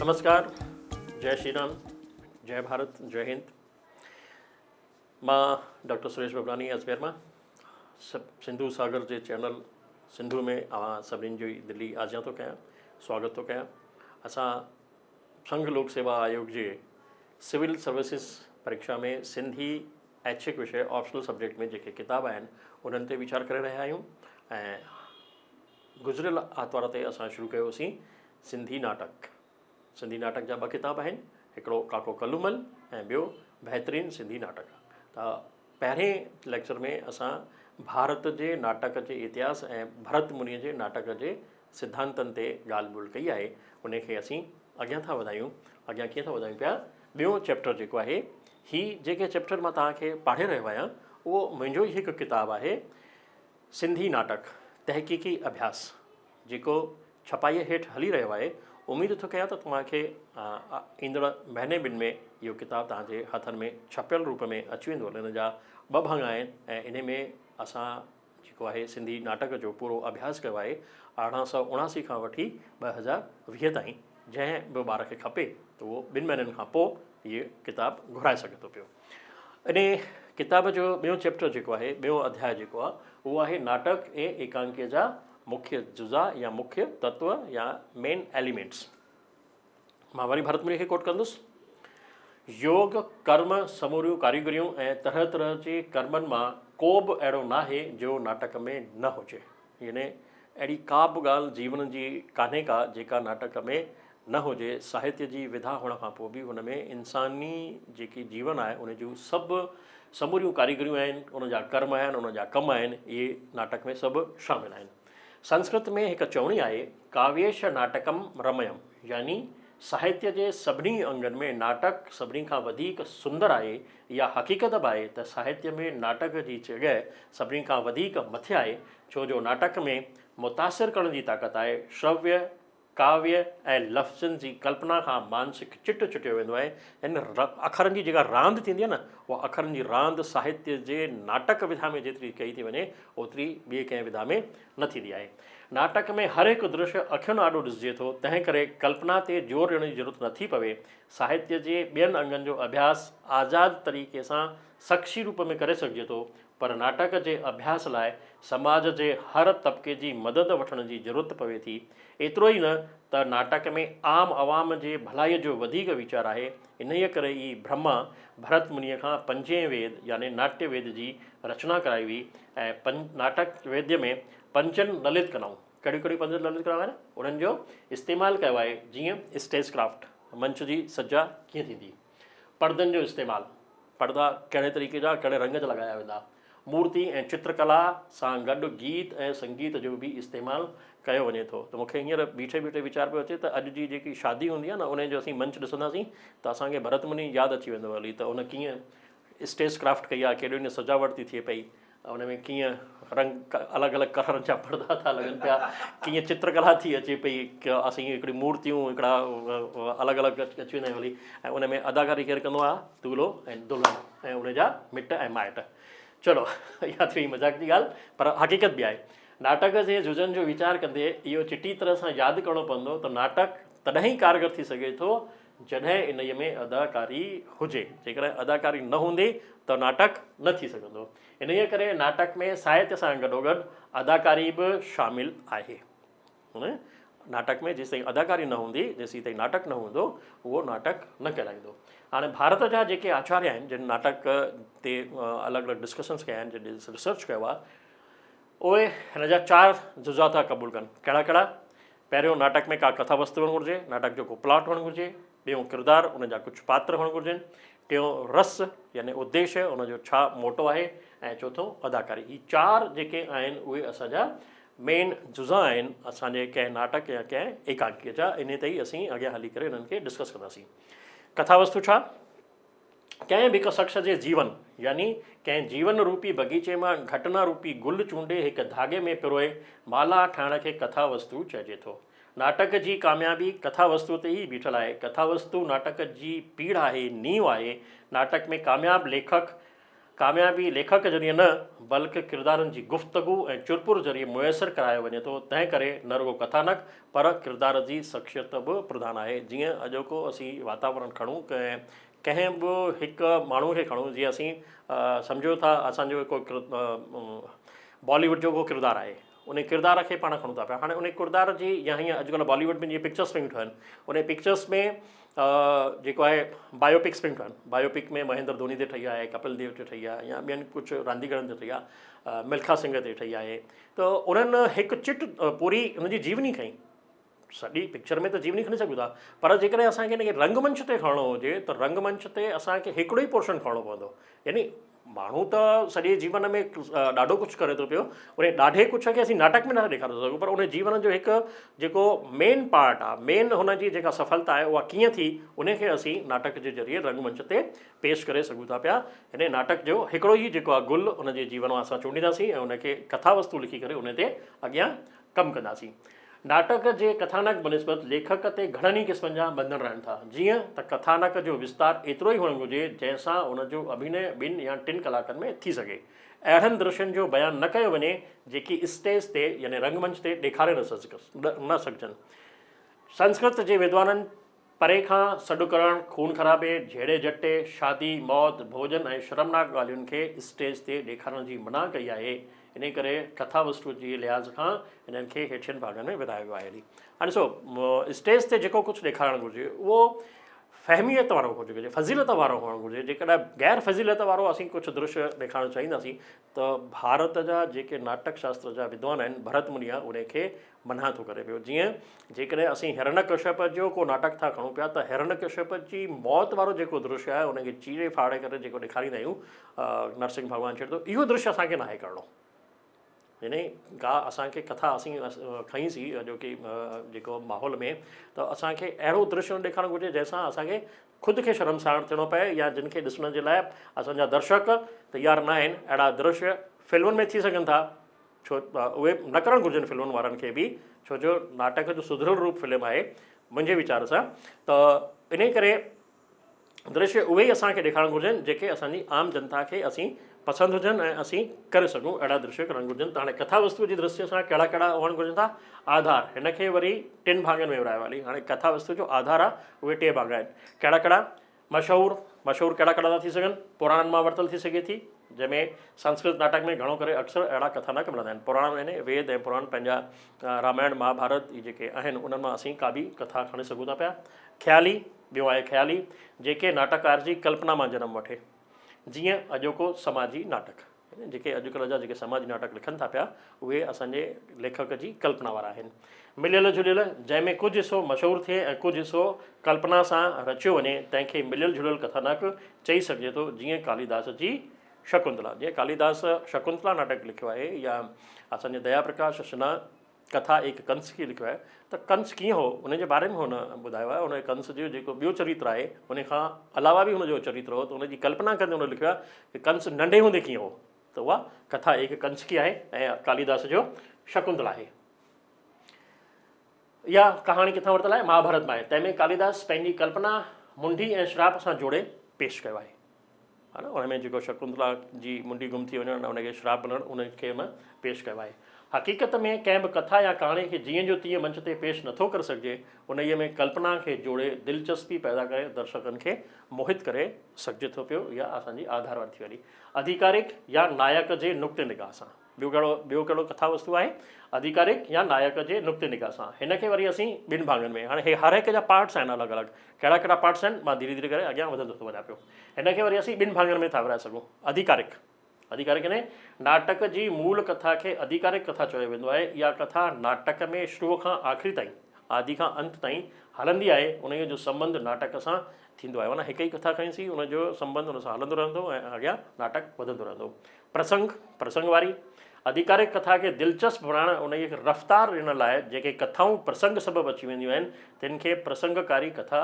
نمسڪار جئي شري رام جئي ڀارت جئي هند مان ڊاڪٽر سريش ببلاني اجمير مان سنڌو ساگر جي چينل سنڌو ۾ اوهان سڀني جو دلي آجيان ٿو ڪيان سواگت ٿو ڪيان اسان سنگھ لوڪ سيوا آيوگ جي سول سروسز پريکشا ۾ سنڌي ايڇڪ وشي آپشنل سبجيڪٽ ۾ جيڪي ڪتاب آهن انهن تي ويچار ڪري رهيا آهيون ۽ گذريل آتوار تي اسان شروع ڪيوسين سنڌي ناٽڪ. سنڌي ناٽڪ جا ٻه ڪتاب آهن هڪڙو ڪاڪو ڪلومل ۽ ٻيو بهترين سنڌي ناٽڪ. ته پهرين ليڪچر ۾ اسان ڀارت جي ناٽڪ جي اتهاس ۽ ڀرت منيء جي ناٽڪ جي سڌانتن تي ڳالهه ٻولهه ڪئي آهي ان کي اسين اڳيان ٿا وڌايون. اڳيان ڪيئن ٿا وڌايون پيا ٻيون چيپٽر جيڪو آهي هي جيڪي چيپٽر مان توهان کي پاڙهي رهيو آهيان اهو منهنجو ئي هڪ ڪتاب آهي سنڌي ناٽڪ تحقيقي اڀياس جيڪو ڇپائيء هيٺ هلي رهيو آهي اميد ٿو ڪيان ته توهان کي ايندڙ مهيني ٻن ۾ اهو ڪتاب توهان جي هٿن ۾ ڇپيل روپ ۾ اچي ويندو ان جا ٻه ڀاڱا آهن ۽ انهي ۾ اسان جيڪو آهي سنڌي ناٽڪ جو پورو اڀياس ڪيو آهي 1879 کان وٺي 2020 تائين جنهن به ٻار کي کپي ته اهو ٻن مهينن کان پوء هيء ڪتاب گهرائي سگهي ٿو پيو. انهي ڪتاب جو ٻيون چيپٽر جيڪو آهي ٻيون اڌياء جيڪو آهي اهو آهي ناٽڪ ۽ ايڪانڪيء جا مکيه جزا يا مکيه تتو يا مين ايليمينٽس. مان وري ڀرت مني کي ڪوٽ ڪندس. يوگ، ڪرم، سموريون ڪاريگريون ۽ طرح طرح جي ڪرمن مان ڪو به اهڙو ناهي جو ناٽڪ ۾ نه هجي. يعني اهڙي ڪا به ڳالهه جيون جي ڪانهي ڪا جيڪا ناٽڪ ۾ نه هجي. ساهتيه جي وڌا هئڻ کان پوء به هن ۾ انساني جيڪي جيون آهي ان جون سڀ سموريون ڪاريگريون آهن، ان جا ڪرم آهن، ان جا ڪم آهن، اهي ناٽڪ ۾ سڀ شامل آهن. سنسڪرت ۾ هڪ چوڻي آهي، ڪاويش ناٽڪم رميم يعني ساهتيه جي سڀني انگن ۾ ناٽڪ سڀني کان وڌيڪ سندر آهي. اها حقيقت به آهي ته ساهتيه ۾ ناٽڪ جي جڳهه سڀني کان وڌيڪ مٿي آهي، ڇو جو ناٽڪ ۾ متاثر ڪرڻ جي طاقت آهي. شرويه، ڪاويه ۽ لفظن جي ڪلپنا کان مانسڪ چٽ چٽيو ويندو آهي. يعني اکرن جي جيڪا راند ٿيندي آهي نه، اها اکرن جي راند ساهتيه جي ناٽڪ وڌا ۾ جيتري ڪئي ٿي وڃي، اوتري ٻئي ڪنهن وڌا ۾ نه ٿيندي آهي. ناٽڪ ۾ هر هڪ درشيه اکين آڏو ڏسجي ٿو، تنهن ڪري ڪلپنا تي زور ڏيڻ جي ضرورت نه ٿي پوي. ساهتيه جي ٻين انگن جو اڀياس آزاد طريقي سان شخصي روپ ۾ ڪري سگهجي ٿو، پر ناٽڪ جي اڀياس لاء سماج جي هر طبقي جي مدد وٺڻ جي ضرورت پوي ٿي. ايترو ئي نه ته ناٽڪ ۾ عام عوام جي ڀلائيء جو وڌيڪ ويچار آهي. انهيء ڪري ئي برهما ڀرت منيء کان پنجين ويد يعني ناٽيه ويد جي رچنا ڪرائي هئي ۽ ناٽڪ ويد ۾ پنچن للت ڪلائون، ڪهڙيون ڪهڙيون پنج للت ڪلائون آهن، انهن جو استعمال ڪيو آهي، جيئن اسٽيج ڪرافٽ، منچ جي سجا ڪيئن ٿيندي. پردن جو استعمال، پردا ڪهڙي طريقي جا، ڪهڙي رنگ جا لڳايا ويندا. مورتي ۽ چترڪلا سان گڏ گيت ۽ سنگيت جو به استعمال ڪيو وڃي ٿو ته مون کي هينئر بيٺي بيٺي ويچار پيو اچي ته اڄ جي جيڪي شادي هوندي آهي نه انهي جو اسين منچ ڏسنداسين ته اسان کي ڀرت مني ياد اچي ويندو هلي ته ان ڪيئن اسٽيج ڪرافٽ ڪئي آهي ڪيڏو نه سجاوٽ ٿي ٿئي پئي ان ۾ ڪيئن رنگ الڳ الڳ ڪلرن جا پردا ٿا لڳن پيا ڪيئن چترڪلا ٿي اچي پئي اسين هڪڙي مورتيون هڪڙا الڳ الڳ اچي ويندا آهيون هلي ۽ ان ۾ اداڪاري ڪير ڪندو آهي دولهو ۽ دلهن ۽ ان جا مٽ ۽ مائٽ چلو اها ٿي وئي مذاق جي ڳالهه پر حقيقت به آهي ناٽڪ جي جزن جو ويچار ڪندي اهو چٽي طرح سان ياد ڪرڻو پوندو ته ناٽڪ تڏهن ئي ڪارگر ٿي سگهي ٿو جڏهن انهيء ۾ اداڪاري هجي. جيڪڏهن اداڪاري نه هوندي ته ناٽڪ نه ٿي سگهندو. انهيء ڪري ناٽڪ ۾ ساهتيه سان گڏوگڏ اداڪاري به شامل آهي. ناٽڪ ۾ جيستائين اداڪاري نه هوندي، جيسين تائين ناٽڪ نه هوندو، اهو ناٽڪ نه ڪهلائيندو. هاڻي ڀارت جا جيڪي آچاريه آهن، جن ناٽڪ تي الڳ الڳ ڊسڪشنس ڪيا آهن، جن ريسرچ ڪيو آهي، اهي هن جا چار جزا ٿا قبول ڪن. ڪهڙا ڪهڙا؟ پهريون ناٽڪ ۾ ڪا ڪٿا وستو هئڻ گهرجي، ناٽڪ جو ڪو پلاٽ هئڻ گهرجي، ٻيون ڪردار، ان جا ڪجهه پاتر هئڻ گهرجن، ٽيون رس يعني اديش، ان جو ڇا موٽو آهي ۽ چوٿون اداڪاري. هي چار جيڪي آهن اهي اسان جا مين جزا آهن اسان جي ڪنهن ناٽڪ يا ڪنهن ايڪانڪيء جا، انهي تي ئي اسين اڳيان هلي ڪري انهن کي ڊسڪس ڪنداسين. ڪٿا وستو ڇا؟ ڪنهن به هڪ شخص جي جيون يعني ڪنهن جيون روپي بغيچي مان گهٽنا روپي گل چونڊي هڪ ڌاڳي ۾ پروئي مالا ٺاهڻ کي ڪٿا وستو چئجي ٿو. ناٽڪ جي ڪاميابي ڪٿا وستو تي ئي بيٺل آهي. ڪٿا وستو ناٽڪ جي پيڙهه آهي، نينهن آهي. ناٽڪ ۾ ڪامياب ليکڪ ڪاميابي ليکڪ ذريعي نه بلڪ ڪردارن جي گفتگو ۽ چرپر ذريعي ميسر ڪرايو وڃي ٿو، تنهن ڪري نه رڳو ڪٿانڪ پر ڪردار جي شخصيت به پرڌان آهي. جيئن اڄوڪو اسين واتاورڻ کڻون ڪنهن ڪنهن به هڪ ماڻهوء کي کڻون جيئن اسين سمجهو ٿا اسان جو ڪو بالي ووڊ جو ڪو ڪردار آهي ان ڪردار کي پاڻ کڻون ٿا پيا هاڻي ان ڪردار جي يا هيئن اڄڪلهه بالي ووڊ ۾ جيئن پڪچرس پيون ٺهن ان پڪچرس ۾ جيڪو آهي بايو پڪس پيون ٺهن بايو پڪ ۾ مهيندر ڌوني تي ٺهي آهي ڪپل ديو تي ٺهي آهي يا ٻين ڪجهه رانديگرن تي ٺهي آهي ملکا سنگهه تي ٺهي آهي ته انهن هڪ چٽ پوري ان جي جيوني کنئي سڄي پڪچر ۾ ته جيوني کڻي سگهون ٿا پر جيڪڏهن اسان کي ان کي رنگ منچ تي کڻڻو هجي ته رنگ منچ تي اسان کي هڪڙو ئي پورشن کڻڻو پوندو يعني ماڻهو ته سڄي جيون ۾ ڏاڍو ڪجهه ڪري ٿو پيو ان ڏاڍي ڪجهه کي اسين ناٽڪ ۾ نٿا ڏيکاري سگهون پر ان جيون جو هڪ جيڪو مين پارٽ آهي مين هن جي جيڪا سڦلتا آهي اها ڪيئن ٿي ان کي اسين ناٽڪ جي ذريعي رنگ منچ تي پيش ڪري سگهون ٿا پيا ان ناٽڪ جو هڪڙو ئي جيڪو آهي گل ان جي جيون مان اسان چونڊينداسين ۽ ان کي ڪٿا وستو لکي ڪري ان تي اڳيان ڪم ڪنداسين. ناٽڪ جي ڪٿانڪ بنسبت ليکڪ تي گهڻن ئي قسمن جا ٻنڌڻ رهن ٿا. جيئن ته ڪٿانڪ جو وستار ايترو ئي هئڻ گهرجي، جنهن سان ان جو اڀينيه ٻن يا ٽن ڪلاڪن ۾ ٿي سگهي. اهڙن درشين جو بيان نه ڪيو وڃي، جيڪي اسٽيج تي يعني رنگ منچ تي ڏيکاري نه سگهجن. سنسڪرت جي ودوانن پري کان سڏ ڪرڻ، خون خرابي، جهيڙي جهٽي، شادي، موت، ڀوڄن ۽ شرمناڪ ڳالهين کي اسٽيج تي ڏيکارڻ جي منع ڪئي آهي، انهي ڪري ڪٿا وستو جي لحاظ کان انهن کي هيٺين ڀاڱن ۾ ورهايو ويو آهي. هاڻي ڏسو اسٽيج تي جيڪو ڪجهه ڏيکارڻ گهرجي اهو فهميت وارو هجڻ گهرجي، فضيلت وارو هئڻ گهرجي، جيڪڏهن غير فضيلت وارو اسين ڪجهه درشيه ڏيکارڻ چاهينداسين ته ڀارت جا جيڪي ناٽڪ شاستر جا ودوان آهن ڀرت مني انهي کي منع ٿو ڪري پيو جيئن جيڪڏهن اسين هرڻڪشپ جو ڪو ناٽڪ ٿا کڻون پيا ته هرڻڪشپ جي موت وارو جيڪو درشيه آهي ان کي چيري ڦاڙي ڪري جيڪو ڏيکاريندا آهيون نرسنگهه ڀڳوان چئي ٿو اهو درشيه اسان کي ناهي ڪرڻو يعني ڪا اسان کي ڪٿا اسين کنئي سي اڄوڪي جيڪو ماحول ۾ ته اسان کي اهڙو درشيه نه ڏيکارڻ گهرجي جنهن سان اسان کي خود کي شرمسار ٿيڻو پئي يا جن کي ڏسڻ جي لاء اسان جا درشڪ تيار نه آهن اهڙا درشيه فلمن ۾ ٿي سگهن ٿا ڇو اهي نه ڪرڻ گهرجن فلمن وارن کي به ڇو جو ناٽڪ جو سڌريل روپ فلم آهي منهنجي ويچار سان ته انهي ڪري درشيه اهي ئي اسان کي ڏيکارڻ گهرجن جيڪي اسان جي عام جنتا کي اسين پسند هجن ۽ اسين ڪري سگهون اهڙا درشيه ڪرڻ گهرجن ته هاڻي ڪٿا وستو جي درشيه سان ڪهڙا ڪهڙا هئڻ گهرجن ٿا آڌار هن کي وري ٽن ڀاڱن ۾ ورهايو هلي هاڻي ڪٿا وستو جو آڌار آهي اهي ٽي ڀاڱا آهن ڪهڙا ڪهڙا مشهور، مشهور ڪهڙا ڪهڙا ٿا ٿي سگهن؟ پراڻن مان ورتل ٿي سگهي ٿي، جنهن ۾ سنسڪرت ناٽڪ ۾ گهڻو ڪري اڪثر اهڙا ڪٿانڪ ملندا آهن. پراڻ يعني ويد ۽ پراڻ پنهنجا رامائڻ، مهاڀارت اهي جيڪي آهن انهن مان اسين ڪا به ڪٿا کڻي سگهون ٿا پيا. خيالي، ٻيو آهي خيالي، جيڪي ناٽڪڪار جي ڪلپنا مان جنم وٺي. جيئن اڄوڪو سماجي ناٽڪ. جيڪي اڄڪلهه جا جيڪي سماجي ناٽڪ لکن ٿا پيا اهي اسان جي ليکڪ جي ڪلپنا وارا آهن. مليل جهليل، جنهن ۾ ڪجهه حصو مشهور ٿئي ۽ ڪجهه حصو ڪلپنا سان رچيو وڃي تنهن کي مليل جهليل ڪٿانڪ چئي سگهجي ٿو جيئن ڪاليداس جي شڪنتلا جيئن ڪاليداس شڪنتلا ناٽڪ لکيو آهي يا اسان جي ديا پرڪاش سنها ڪٿا ايڪ ڪنس ڪي لکيو آهي ته ڪنس ڪيئن هو ان جي باري ۾ هن ٻڌايو آهي ان ڪنس جو جيڪو ٻيو چريتر آهي ان کان علاوه به هن جو چريتر هو ته ان جي ڪلپنا ڪندي هن لکيو آهي ته ڪنس ننڍي هوندي ڪيئن هو ته اها ڪٿا ايڪ ڪنس ڪي آهي ۽ ڪاليداس جو شڪنتلا آهي. اها ڪهاڻي ڪٿان ورتل آهي؟ مهاڀارت مان آهي. تنهن ۾ ڪاليداس پنهنجي ڪلپنا منڍي ۽ شراپ سان جوڙي پيش ڪيو آهي. ها نه ان ۾ جيڪو شڪنتلا جي منڍي گم ٿي وڃڻ ۽ ان کي شراپ ملڻ ان کي هن پيش ڪيو آهي. حقيقت ۾ ڪنهن به ڪٿا يا ڪهاڻي کي جيئن جو تيئن منچ تي پيش نٿو ڪري سگهجي، انهيء ۾ ڪلپنا کي جوڙي دلچسپي پيدا ڪري درشڪن کي موهت ڪري سگهجي ٿو پيو. اها اسان جي آڌار واري ٿي وڃي. اڌيڪارڪ يا نايڪ جي نقطي نگاهه سان. ٻيو ڪهڙو ٻيو ڪهڙو ڪٿا وستو آهي؟ اڌيڪارڪ يا نايڪ جي نقطي نگاهه سان. هن کي وري اسين ٻن ڀاڱن ۾ هاڻي هي هر هڪ جا پارٽس آهن الڳ الڳ. ڪهڙا ڪهڙا پارٽس آهن مان ڌيري ڌيري ڪري اڳيان وڌندو ٿو وڃان پيو. هن کي وري اسين ٻن ڀاڱن ۾ ٿا ورهائي سگهون. اڌيڪارڪ اڌيڪارڪ يعني ناٽڪ جي مول ڪٿا کي اڌيڪارڪ ڪٿا چيو ويندو آهي. اها ڪٿا ناٽڪ ۾ شروع کان آخري تائين، آدي کان انت تائين هلندي آهي. انهيء جو سنٻنڌ ناٽڪ سان ٿيندو آهي. معنيٰ هڪ ئي ڪٿا کنئيسين ان جو سنٻنڌ ان سان هلندو رهندو ۽ اڳيان ناٽڪ وڌندو رهندو. پرسنگ، پرسنگ واري اڌيڪارڪ ڪٿا کي دلچسپ بڻائڻ ۽ انهيء کي رفتار ڏيڻ لاء جيڪي ڪٿائون پرسنگ سبب اچي وينديون آهن، تن کي پرسنگڪاري ڪٿا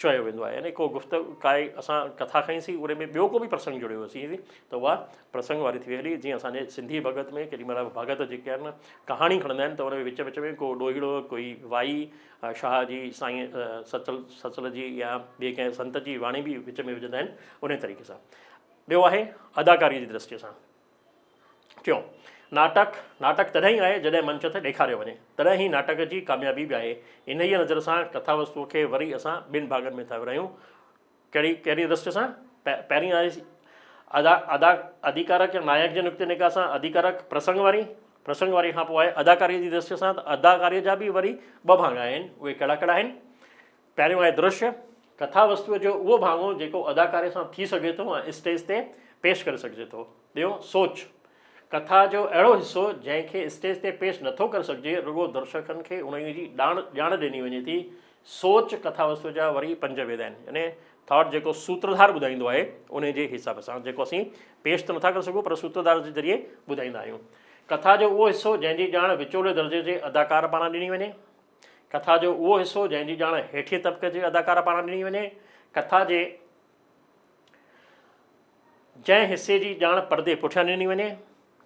چيو ويندو آهي. يعني ڪو گفت ڪائي اسان ڪٿا کنئيسين، ان ۾ ٻيو ڪو به پرسنگ جڙيو هوسين ته اها پرسنگ واري ٿي وئي هلي. جيئن اسان جي سنڌي ڀڳت ۾ ڪيڏي مهل ڀڳت جيڪي آهن ڪهاڻي کڻندا آهن ته ان ۾ وچ وچ ۾ ڪو ڏوهيڙو، ڪوئي وائي شاهه جي، سائين سچل سچل جي يا ٻئي ڪنهن سنت جي واڻي به وچ ۾ وجهندا آهن، انهيء طريقي سان. ٻيو آهي اداڪاريء جي درشٽيء سان. ٽيون، ناٽڪ، ناٽڪ تڏهن ئي آهي جڏهن منچ تي ڏيکاريو وڃي، تڏهن ئي ناٽڪ جي ڪاميابي به آهي. انهيء نظر سان ڪٿا وستوء کي وري اسان ٻن ڀاڱن ۾ ٿا ورهايون. ڪهڙي ڪهڙي درشٽيء سان؟ پهرين آهي ادا ادا اڌيڪارڪ يا نايڪ جي نقطي نگاهه سان اڌيڪارڪ پرسنگ واري، پرسنگ واري کان پوء آهي اداڪاريء جي درشٽيء سان ته اداڪاريء جا به وري ٻه ڀاڱا آهن، اهي ڪهڙا ڪهڙا آهن؟ پهريون آهي درشيه، ڪٿا وستوء جو اهو ڀاڱو جيڪو اداڪاري سان ٿي سگهي ٿو ۽ اسٽيج تي پيش ڪري سگهجي ٿو. ٻيو سوچ، ڪٿا جو اهڙو حصو جنهن کي اسٽيج تي پيش نٿو ڪري سگهجي، رڳو درشڪن کي انهيء جي ڏاڻ ڄاڻ ڏني وڃي ٿي. سوچ ڪٿا وستوء جا وري پنج ڀيد آهن، يعني ٿاٽ جيڪو سوترڌار ٻڌائيندو آهي انهيء جي حساب سان جيڪو اسين پيش ته نٿا ڪري سگهون پر سوترڌار جي ذريعي ٻڌائيندا آهيون. ڪٿا جو اهو حصو جنهن جي ڄاڻ وچولي درجي جي اداڪار پاران ڏني وڃي. ڪٿا جو اهو حصو جنهن جي ڄاڻ هيٺين طبقي جي اداڪار پاران ڏني وڃي. ڪٿا جي جنهن حصي جي ڄاڻ پردي پٺيان ڏني وڃي.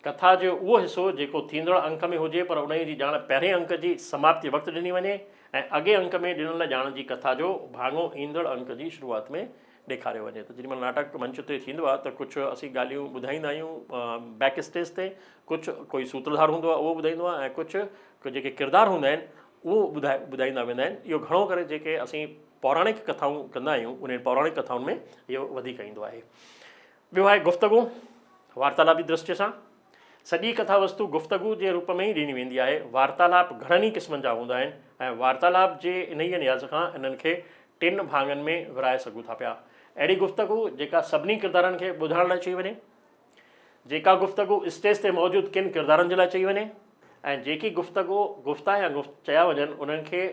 ڪٿا جو اهو حصو جيڪو ٿيندڙ انڪ ۾ هجي پر انهيء جي ڄاڻ پهرين انڪ جي سماپتي وقت ڏني وڃي ۽ اڳئين انڪ ۾ ڏنل ڄاڻ جي ڪٿا جو ڀاڱو ايندڙ انڪ جي شروعات ۾ ڏيکاريو وڃي ته جيڏي مهل ناٽڪ منچ تي ٿيندو آهي ته ڪجهه اسين ڳالهيون ٻڌائيندا آهيون بيڪ اسٽيج تي ڪجهه ڪوئي سوترڌار هوندو آهي اهو ٻڌائيندو آهي ۽ ڪجهه جيڪي ڪردار هوندا آهن اهو ٻڌائي ٻڌائيندا ويندا آهن اهو گهڻو ڪري جيڪي اسين پوراڻڪ ڪٿائون ڪندا آهيون انهن پوراڻڪ ڪٿائن ۾ اهو وڌيڪ ايندو آهي ٻيو آهي گفتگو وارتالاپي درشٽي سان سڄي ڪٿا وستو گفتگو جي روپ ۾ ئي ڏني ويندي آهي. وارتالاپ گهڻن ئي قسمن جا هوندا آهن ۽ وارتالاپ جي انهيء نياز کان انهن کي ٽن ڀاڱن ۾ ورهائي سگهون ٿا پيا. اهڙي گفتگو جيڪا سڀني ڪردارن کي ٻڌڻ لاء چئي وڃي، جيڪا گفتگو اسٽيج تي موجود ڪن ڪردارن جي لاء چئي وڃي ۽ جيڪي گفتگو گفتا يا گفت چيا وڃن انهن کي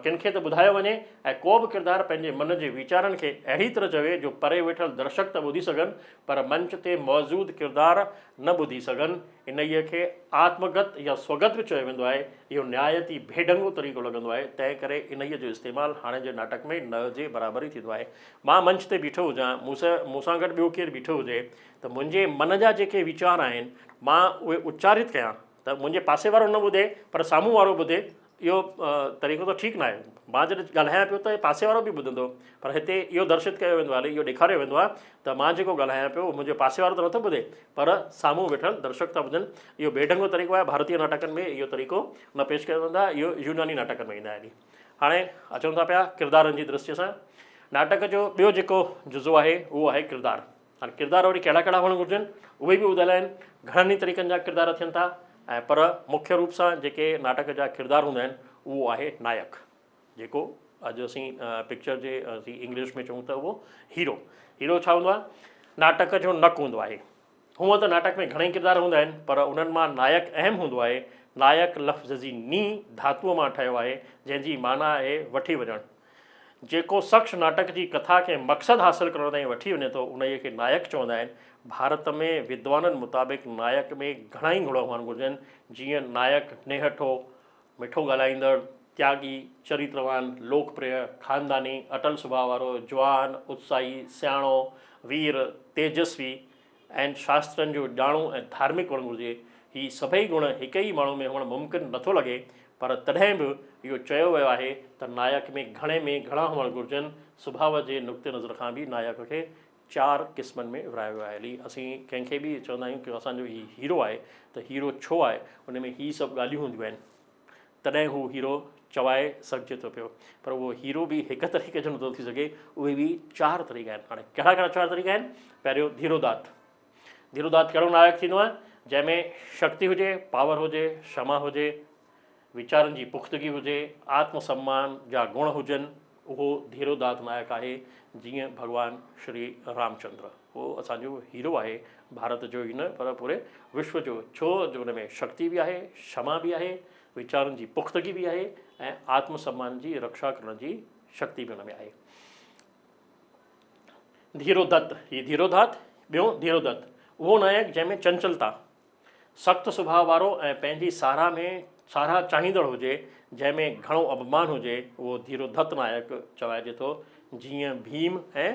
ڪن کي ته ٻڌايو وڃي ۽ ڪو به ڪردار پنهنجي من جي ويچارن کي اهڙي طرح چوي جو پري ويٺل درشڪ ته ٻڌي سگهن پر منچ تي موجود ڪردار نه ٻڌي سگهن. انهيء کي آتمگت يا سوگت به چيو ويندو آهي. اهو نهايت ئي بي ڍنگو طريقو لڳندو آهي، تنهن ڪري انهيء جو استعمال هاڻي جي ناٽڪ ۾ نه جي برابر ئي ٿيندو آهي. مان منچ تي بيٺو هجان، مون سان گڏ ٻيو ڪير بيٺو هجي ته منهنجي من جا جيڪي ويچار آهن مان اهي اچارت ڪيان ته منهنجي پاسي وارو نه ٻڌي پر سامهون وارو ٻڌي اهو طريقو ته ٺيڪ ناهي. مان جڏهن ڳالهايان پيو ته پاسي وارو به ٻڌندو پر هتي اهو درشت ڪيو ويندو آهي اهو ڏيکاريو ويندو آهي ته مان جيڪو ڳالهايان پيو اهو منهنجي پاسي وارو ته نٿو ٻڌي پر سامهون ويٺل درشڪ ٿا ٻڌن. اهو بي ڍنگو طريقو آهي. ڀارتي ناٽڪن ۾ اهو طريقو نه پيش ڪيو ويندو آهي. اهو يوناني ناٽڪن ۾ ايندا آهن. هاڻي اچون ٿا پيا ڪردارن جي درشٽيء سان. ناٽڪ جو ٻيو جيڪو جزو آهي اهو آهي ڪردار. هاڻي ڪردار وري ڪهڙا ڪهڙا هئڻ گهرجن اهي به ٻڌايل آهن. گهڻن ئي طريقن جا ڪردار ٿين ٿا ۽ پر مکيه روپ سان جيڪي ناٽڪ جا ڪردار هوندا آهن اهو آهي نائڪ جيڪو اڄ اسين پڪچر جي اسين انگلش ۾ چئون ته اهو هيرو. هيرو ڇا هوندو آهي؟ ناٽڪ جو نڪ هوندو آهي. هونء ته ناٽڪ ۾ گهڻئي ڪردار هوندا آهن پر انهن مان نائڪ اهم هوندو آهي. نائڪ لفظ جي ني ڌاتوء مان ٺهيو آهي جنهن جي معنيٰ آهي وٺي وڃڻ. جيڪو شخص ناٽڪ جي ڪٿا کي مقصد حاصل ڪرڻ تائين وٺي وڃي ٿو، انهيء کي نائڪ چوندا آهن. ڀارت ۾ ودوانن مطابق نائڪ ۾ گهڻائي گڻ هئڻ گهرجن، جيئن نائڪ نيهٺو، مٺو ڳالهائيندڙ، تياڳي، چريتروان، لوڪ پريه، خانداني، اٽل سڀاء وارو، جوان، اتساهي، سياڻو، وير، تيجسوي، ۽ شاسترن جو ڄاڻو ۽ ڌارمڪ هئڻ گهرجي. هي سڀئي گڻ هڪ ئي ماڻهو ۾ هئڻ ممڪن نٿو لڳي، پر تڏهن به اهو چيو ويو آهي ته نائڪ ۾ گهڻي ۾ گهڻا هئڻ گهرجن. سڀاء جي نقطي نظر کان به نائڪ کي چار قسمن ۾ ورهايو ويو آهي. علي اسين ڪنهن کي به چوندا آهيون ته اسان جو هي هيرو آهي ته هيرو ڇو آهي؟ ان ۾ هي سڀ ڳالهيون هونديون آهن. تڏهن هو هيرو چوائي سگهجي ٿو پيو پر اهو هيرو به هڪ طريقي جو نٿو ٿي سگهي اهي به چار طريقا آهن هاڻي ڪهڙا ڪهڙا چار طريقا آهن پهريون ڌيرودات ڌيرودات ڪهڙو نائڪ ٿيندو آهي جنهن ۾ شڪتي هجي پاور هجي شما هجي ويچارن جي پختگي هجي آتم سمان جا گڻ هجن اهو ڌيرودات نائڪ آهي جيئن ڀڳوان شري رامچندر اهو اسان جو هيرو آهي ڀارت جو ئي نه پر پوري وشو جو ڇو جو ان ۾ شڪتي به آهي شما به آهي ويچارن جي پختگي به آهي ۽ آتم سمان جي رڪشا ڪرڻ جي شڪتي به ان ۾ آهي. ڌيرودت، هي ڌيروڌات، ٻيو ڌيرودت، اهو نائڪ جنهن ۾ چنچلتا، سخت سڀاء وارو ۽ پنهنجي ساراهه ۾ ساراهه چاهيندڙ هجي، جنهن ۾ گهڻو اڀمان هجي، اهو ڌيروڌت نائڪ چوائجي ٿو، جيئن ڀيم ۽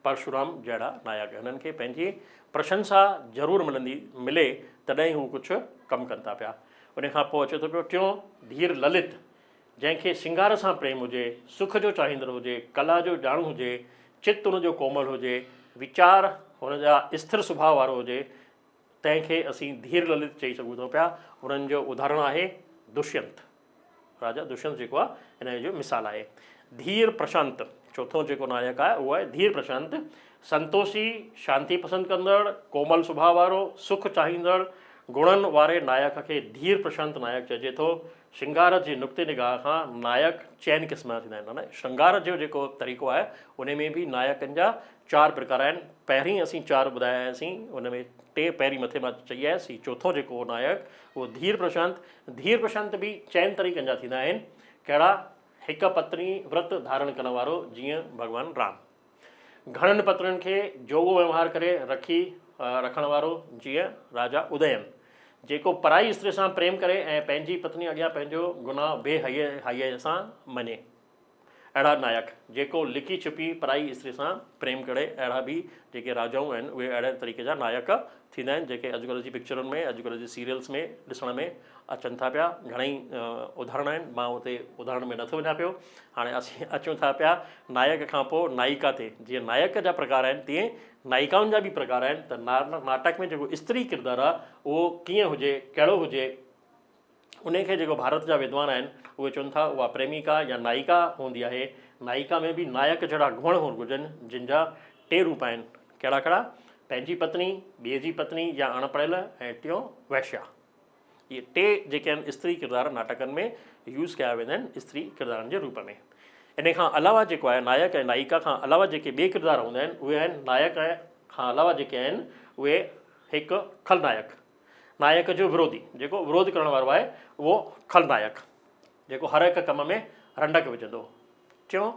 پرشورام جهڙا نائڪ. هنن کي پنهنجي پرشنسا ضرور ملندي ملي تڏهن ئي هو ڪجهه ڪم ڪن ٿا پيا. ان کان پوء اچي ٿو پيو ٽيون ڌير للت، جنهن کي سينگار سان پريم هجي، سک جو چاهيندڙ هجي، ڪلا جو ڄاڻو هجي، چت ان جو ڪومل هجي، ويچار هن جا اسٿر سڀاء وارو هجي، تنهن کي اسين ڌير للت چئي سگهون ٿا پيا. انهن جو اداهرڻ آهي دشينت. راجا دشينت جيڪو آهي ان جو مثال آهي. ڌير پرشانت، چوٿون جيڪو نايڪ آهي اهو آهي ڌير پرشانت. سنتوشي، شانتي پسند ڪندڙ، ڪومل سڀاء وارو، سک چاهيندڙ گڻن واري نايڪ کي ڌير پرشانت نايڪ چئجي ٿو. شرنگار جي نقطي نگاهه کان نايڪ چئن قسم جا ٿيندا آهن. معنيٰ شرنگار جو جيڪو طريقو آهي ان ۾ به نايڪن جا چار پرڪار آهن. پهرين اسين چار ٻڌايا آياسين، ان ۾ ٽي پهرين مٿي مان چئي آيس، هي چوٿون جيڪو نايڪ اهو ڌير پرشانت. ڌير پرشانت به چئن طريقن جا ٿيندا آهن. ڪهڙا؟ هڪ پتني ورت ڌارڻ ڪرڻ وارو جيئن ڀڳوان رام. گهڻن پتنين کي جوڳو وهنوار ڪري رکي رکڻ وارو جيئن راجا ادين. جيڪو پرائي استري سان پريم ڪري ۽ پنهنجي پتني اڳيان پنهنجو گناهه بي حيائيء سان مڃي. اهڙا نايڪ، جيڪو لڪي ڇپي پرائي استري سان پريم ڪري، اهڙا به جيڪي راجائون آهن، اهي اهڙي طريقي جا نايڪ ٿيندا آهن، جيڪي اڄڪلهه جي پڪچرن ۾، اڄڪلهه جي سيريلز ۾ ڏسڻ ۾ اچن ٿا پيا. گهڻئي اداهرڻ آهن، مان اتي اداهرڻ ۾ نٿو وڃان پيو. هاڻي اسين اچون ٿا پيا نايڪ کان پوء نائيڪا تي. جيئن نايڪ جا پرڪار آهن، تيئن نائيڪائن جا به پرڪار آهن ته ناٽڪ ۾ جيڪو استري ڪردار آهي، اهو ڪيئن هجي، ڪهڙو هجي، انهي کي جيڪو ڀارت جا ودوان آهن اهي چون ٿا اها پريميڪا يا نائيڪا هوندي آهي. نائيڪا ۾ به نائڪ جهڙا گڻ هئڻ گهرجن جن جا ٽي روپ آهن. ڪهڙا ڪهڙا؟ پنهنجي پتني، ٻئي جي پتني يا اڻ پڙهيل ۽ ٽيون وئشيا. اهي ٽي جيڪي آهن استري ڪردار ناٽڪن ۾ يوز ڪيا ويندا آهن استري ڪردارن جي روپ ۾. انهي کان علاوه جيڪو آهي نائڪ ۽ نائيڪا کان علاوه جيڪي ٻئي ڪردار هوندا آهن اهي آهن نائڪ کان علاوه جيڪي آهن اهي هڪ کلنائڪ. نائڪ جو وروڌي، جيڪو وروڌ ڪرڻ وارو آهي، اهو کلنائڪ، جيڪو هر هڪ ڪم ۾ رنڊڪ وجهندو. ٽيون،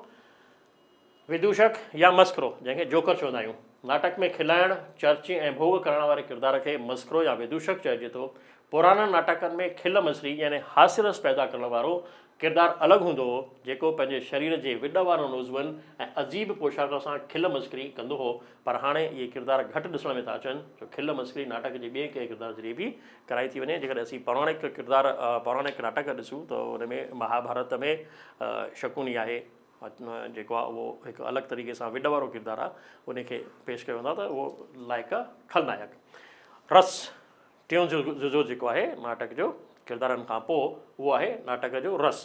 ودوشڪ يا مسخرو، جنهن کي جوڪر چوندا آهيون. ناٽڪ ۾ کلائڻ، چرچي ۽ ڀوڳ ڪرڻ واري ڪردار کي مسخرو يا ودوشڪ چئجي ٿو. پراڻن ناٽڪن ۾ کل مسخري يعني هاسيه رس پيدا ڪرڻ وارو ڪردار الڳ هوندو هو، جيڪو پنهنجي شرير جي وڏ وارن عضون ۽ عجيب پوشاڪ سان کل مسخري ڪندو هو، پر هاڻي اهي ڪردار گهٽ ڏسڻ ۾ ٿا اچن، جو کل مسخري ناٽڪ جي ٻئي ڪنهن ڪردار ذريعي به ڪرائي ٿي وڃي. جيڪڏهن اسين پوراڻڪ ڪردار، پوراڻڪ ناٽڪ ڏسون ته ان ۾ مهاڀارت ۾ شڪوني آهي، جيڪو آهي اهو هڪ الڳ طريقي سان وڏ وارو ڪردار آهي، ان کي پيش ڪيو ويندو آهي ته اهو لائق کلنائڪ. رس، ٽيون جزو جيڪو آهي ناٽڪ جو ڪردارن کان پوء اهو آهي ناٽڪ جو رس.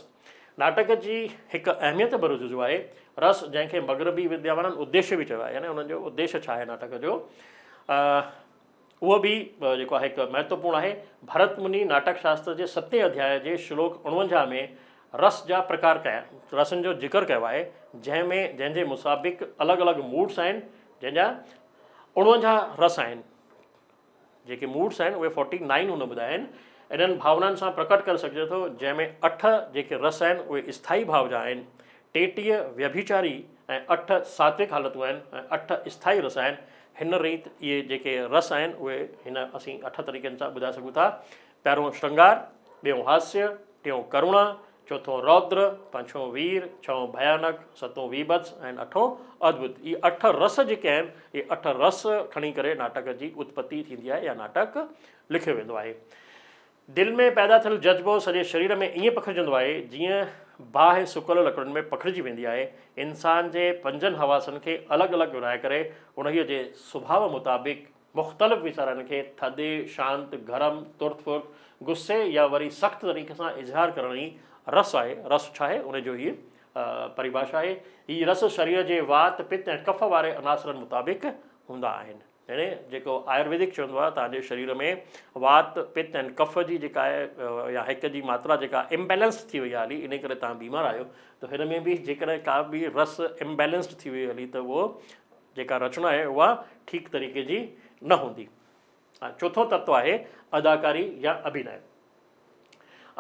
ناٽڪ جي هڪ اهميت ڀريو جزو آهي رس جنهن کي مغربي ودياوانن اديشيه به چيو آهي يعني انهن جو اديشيه ڇا آهي ناٽڪ جو اهو به جيڪو آهي هڪ مهتوپورڻ آهي. ڀرت مني ناٽڪ شاستر جي ستين اڌياء جي شلوڪ 49 ۾ رس جا پرڪار ڪيا رسن جو ذڪر ڪيو آهي جنهن ۾ جنهن جي مطابق الڳ الڳ موڊس آهن جنهن جا 49 رس آهن. جيڪي موڊس آهن اهي فورٽي نائن هن ٻڌايا آهن. انهن ڀاونائن سان پرڪٽ ڪري سگهجي ٿو جنهن ۾ اٺ جيڪي رس آهن اهي اسٿائي ڀاو جا آهن، 33 ويڀيچاري ۽ اٺ ساتوڪ حالتون آهن ۽ اٺ اسٿائي رس آهن. هن ريت اهي جيڪي رس آهن اهي هن اسين اٺ طريقن سان ٻڌائي سگهون ٿا. پهريون شرنگار، ٻيون هاسيه، ٽيون ڪروڻا، چوٿون رودر، پنجون وير، ڇهون ڀيانڪ، ستون ويڀتس ۽ اٺون ادڀت. اهي اٺ رس جيڪي آهن، اهي اٺ رس کڻي ڪري ناٽڪ جي اتپتي ٿيندي آهي يا ناٽڪ لکيو ويندو آهي. دل ۾ پيدا ٿيل جذبو سڄي شرير ۾ ائين پکڙجندو آهي، جيئن باهه سڪل لڪڙين ۾ پکڙجي ويندي آهي. انسان جي پنجن حواسن کي الڳ الڳ ورهائي ڪري انهيء جي سڀاء مطابق مختلف ويچارن کي ٿڌي، شانت، گرم، ترت ڦرت، غصي يا وري سخت طريقي سان اظهار ڪرڻ ئي رس آهي. رس ڇا آهي؟ ان جو هيء پريڀاشا آهي. هي رس شرير جي وات، پت ۽ ڪف واري عناصرن مطابق هوندا آهن. يعني جيڪو آيورويدڪ چوندو آهي توهان جي شرير ۾ وات، پت ۽ ڪف جي جيڪا آهي يا هڪ جي ماترا جيڪا امبيلنس ٿي وئي آهي هلي انهي ڪري توهان بيمار آهيو ته هن ۾ به جيڪڏهن ڪا به رس امبيلنسڊ ٿي وئي هلي ته اهو جيڪا رچنا آهي اها ٺيڪ طريقي جي نه هوندي. چوٿون تتو آهي اداڪاري يا اڀينئه.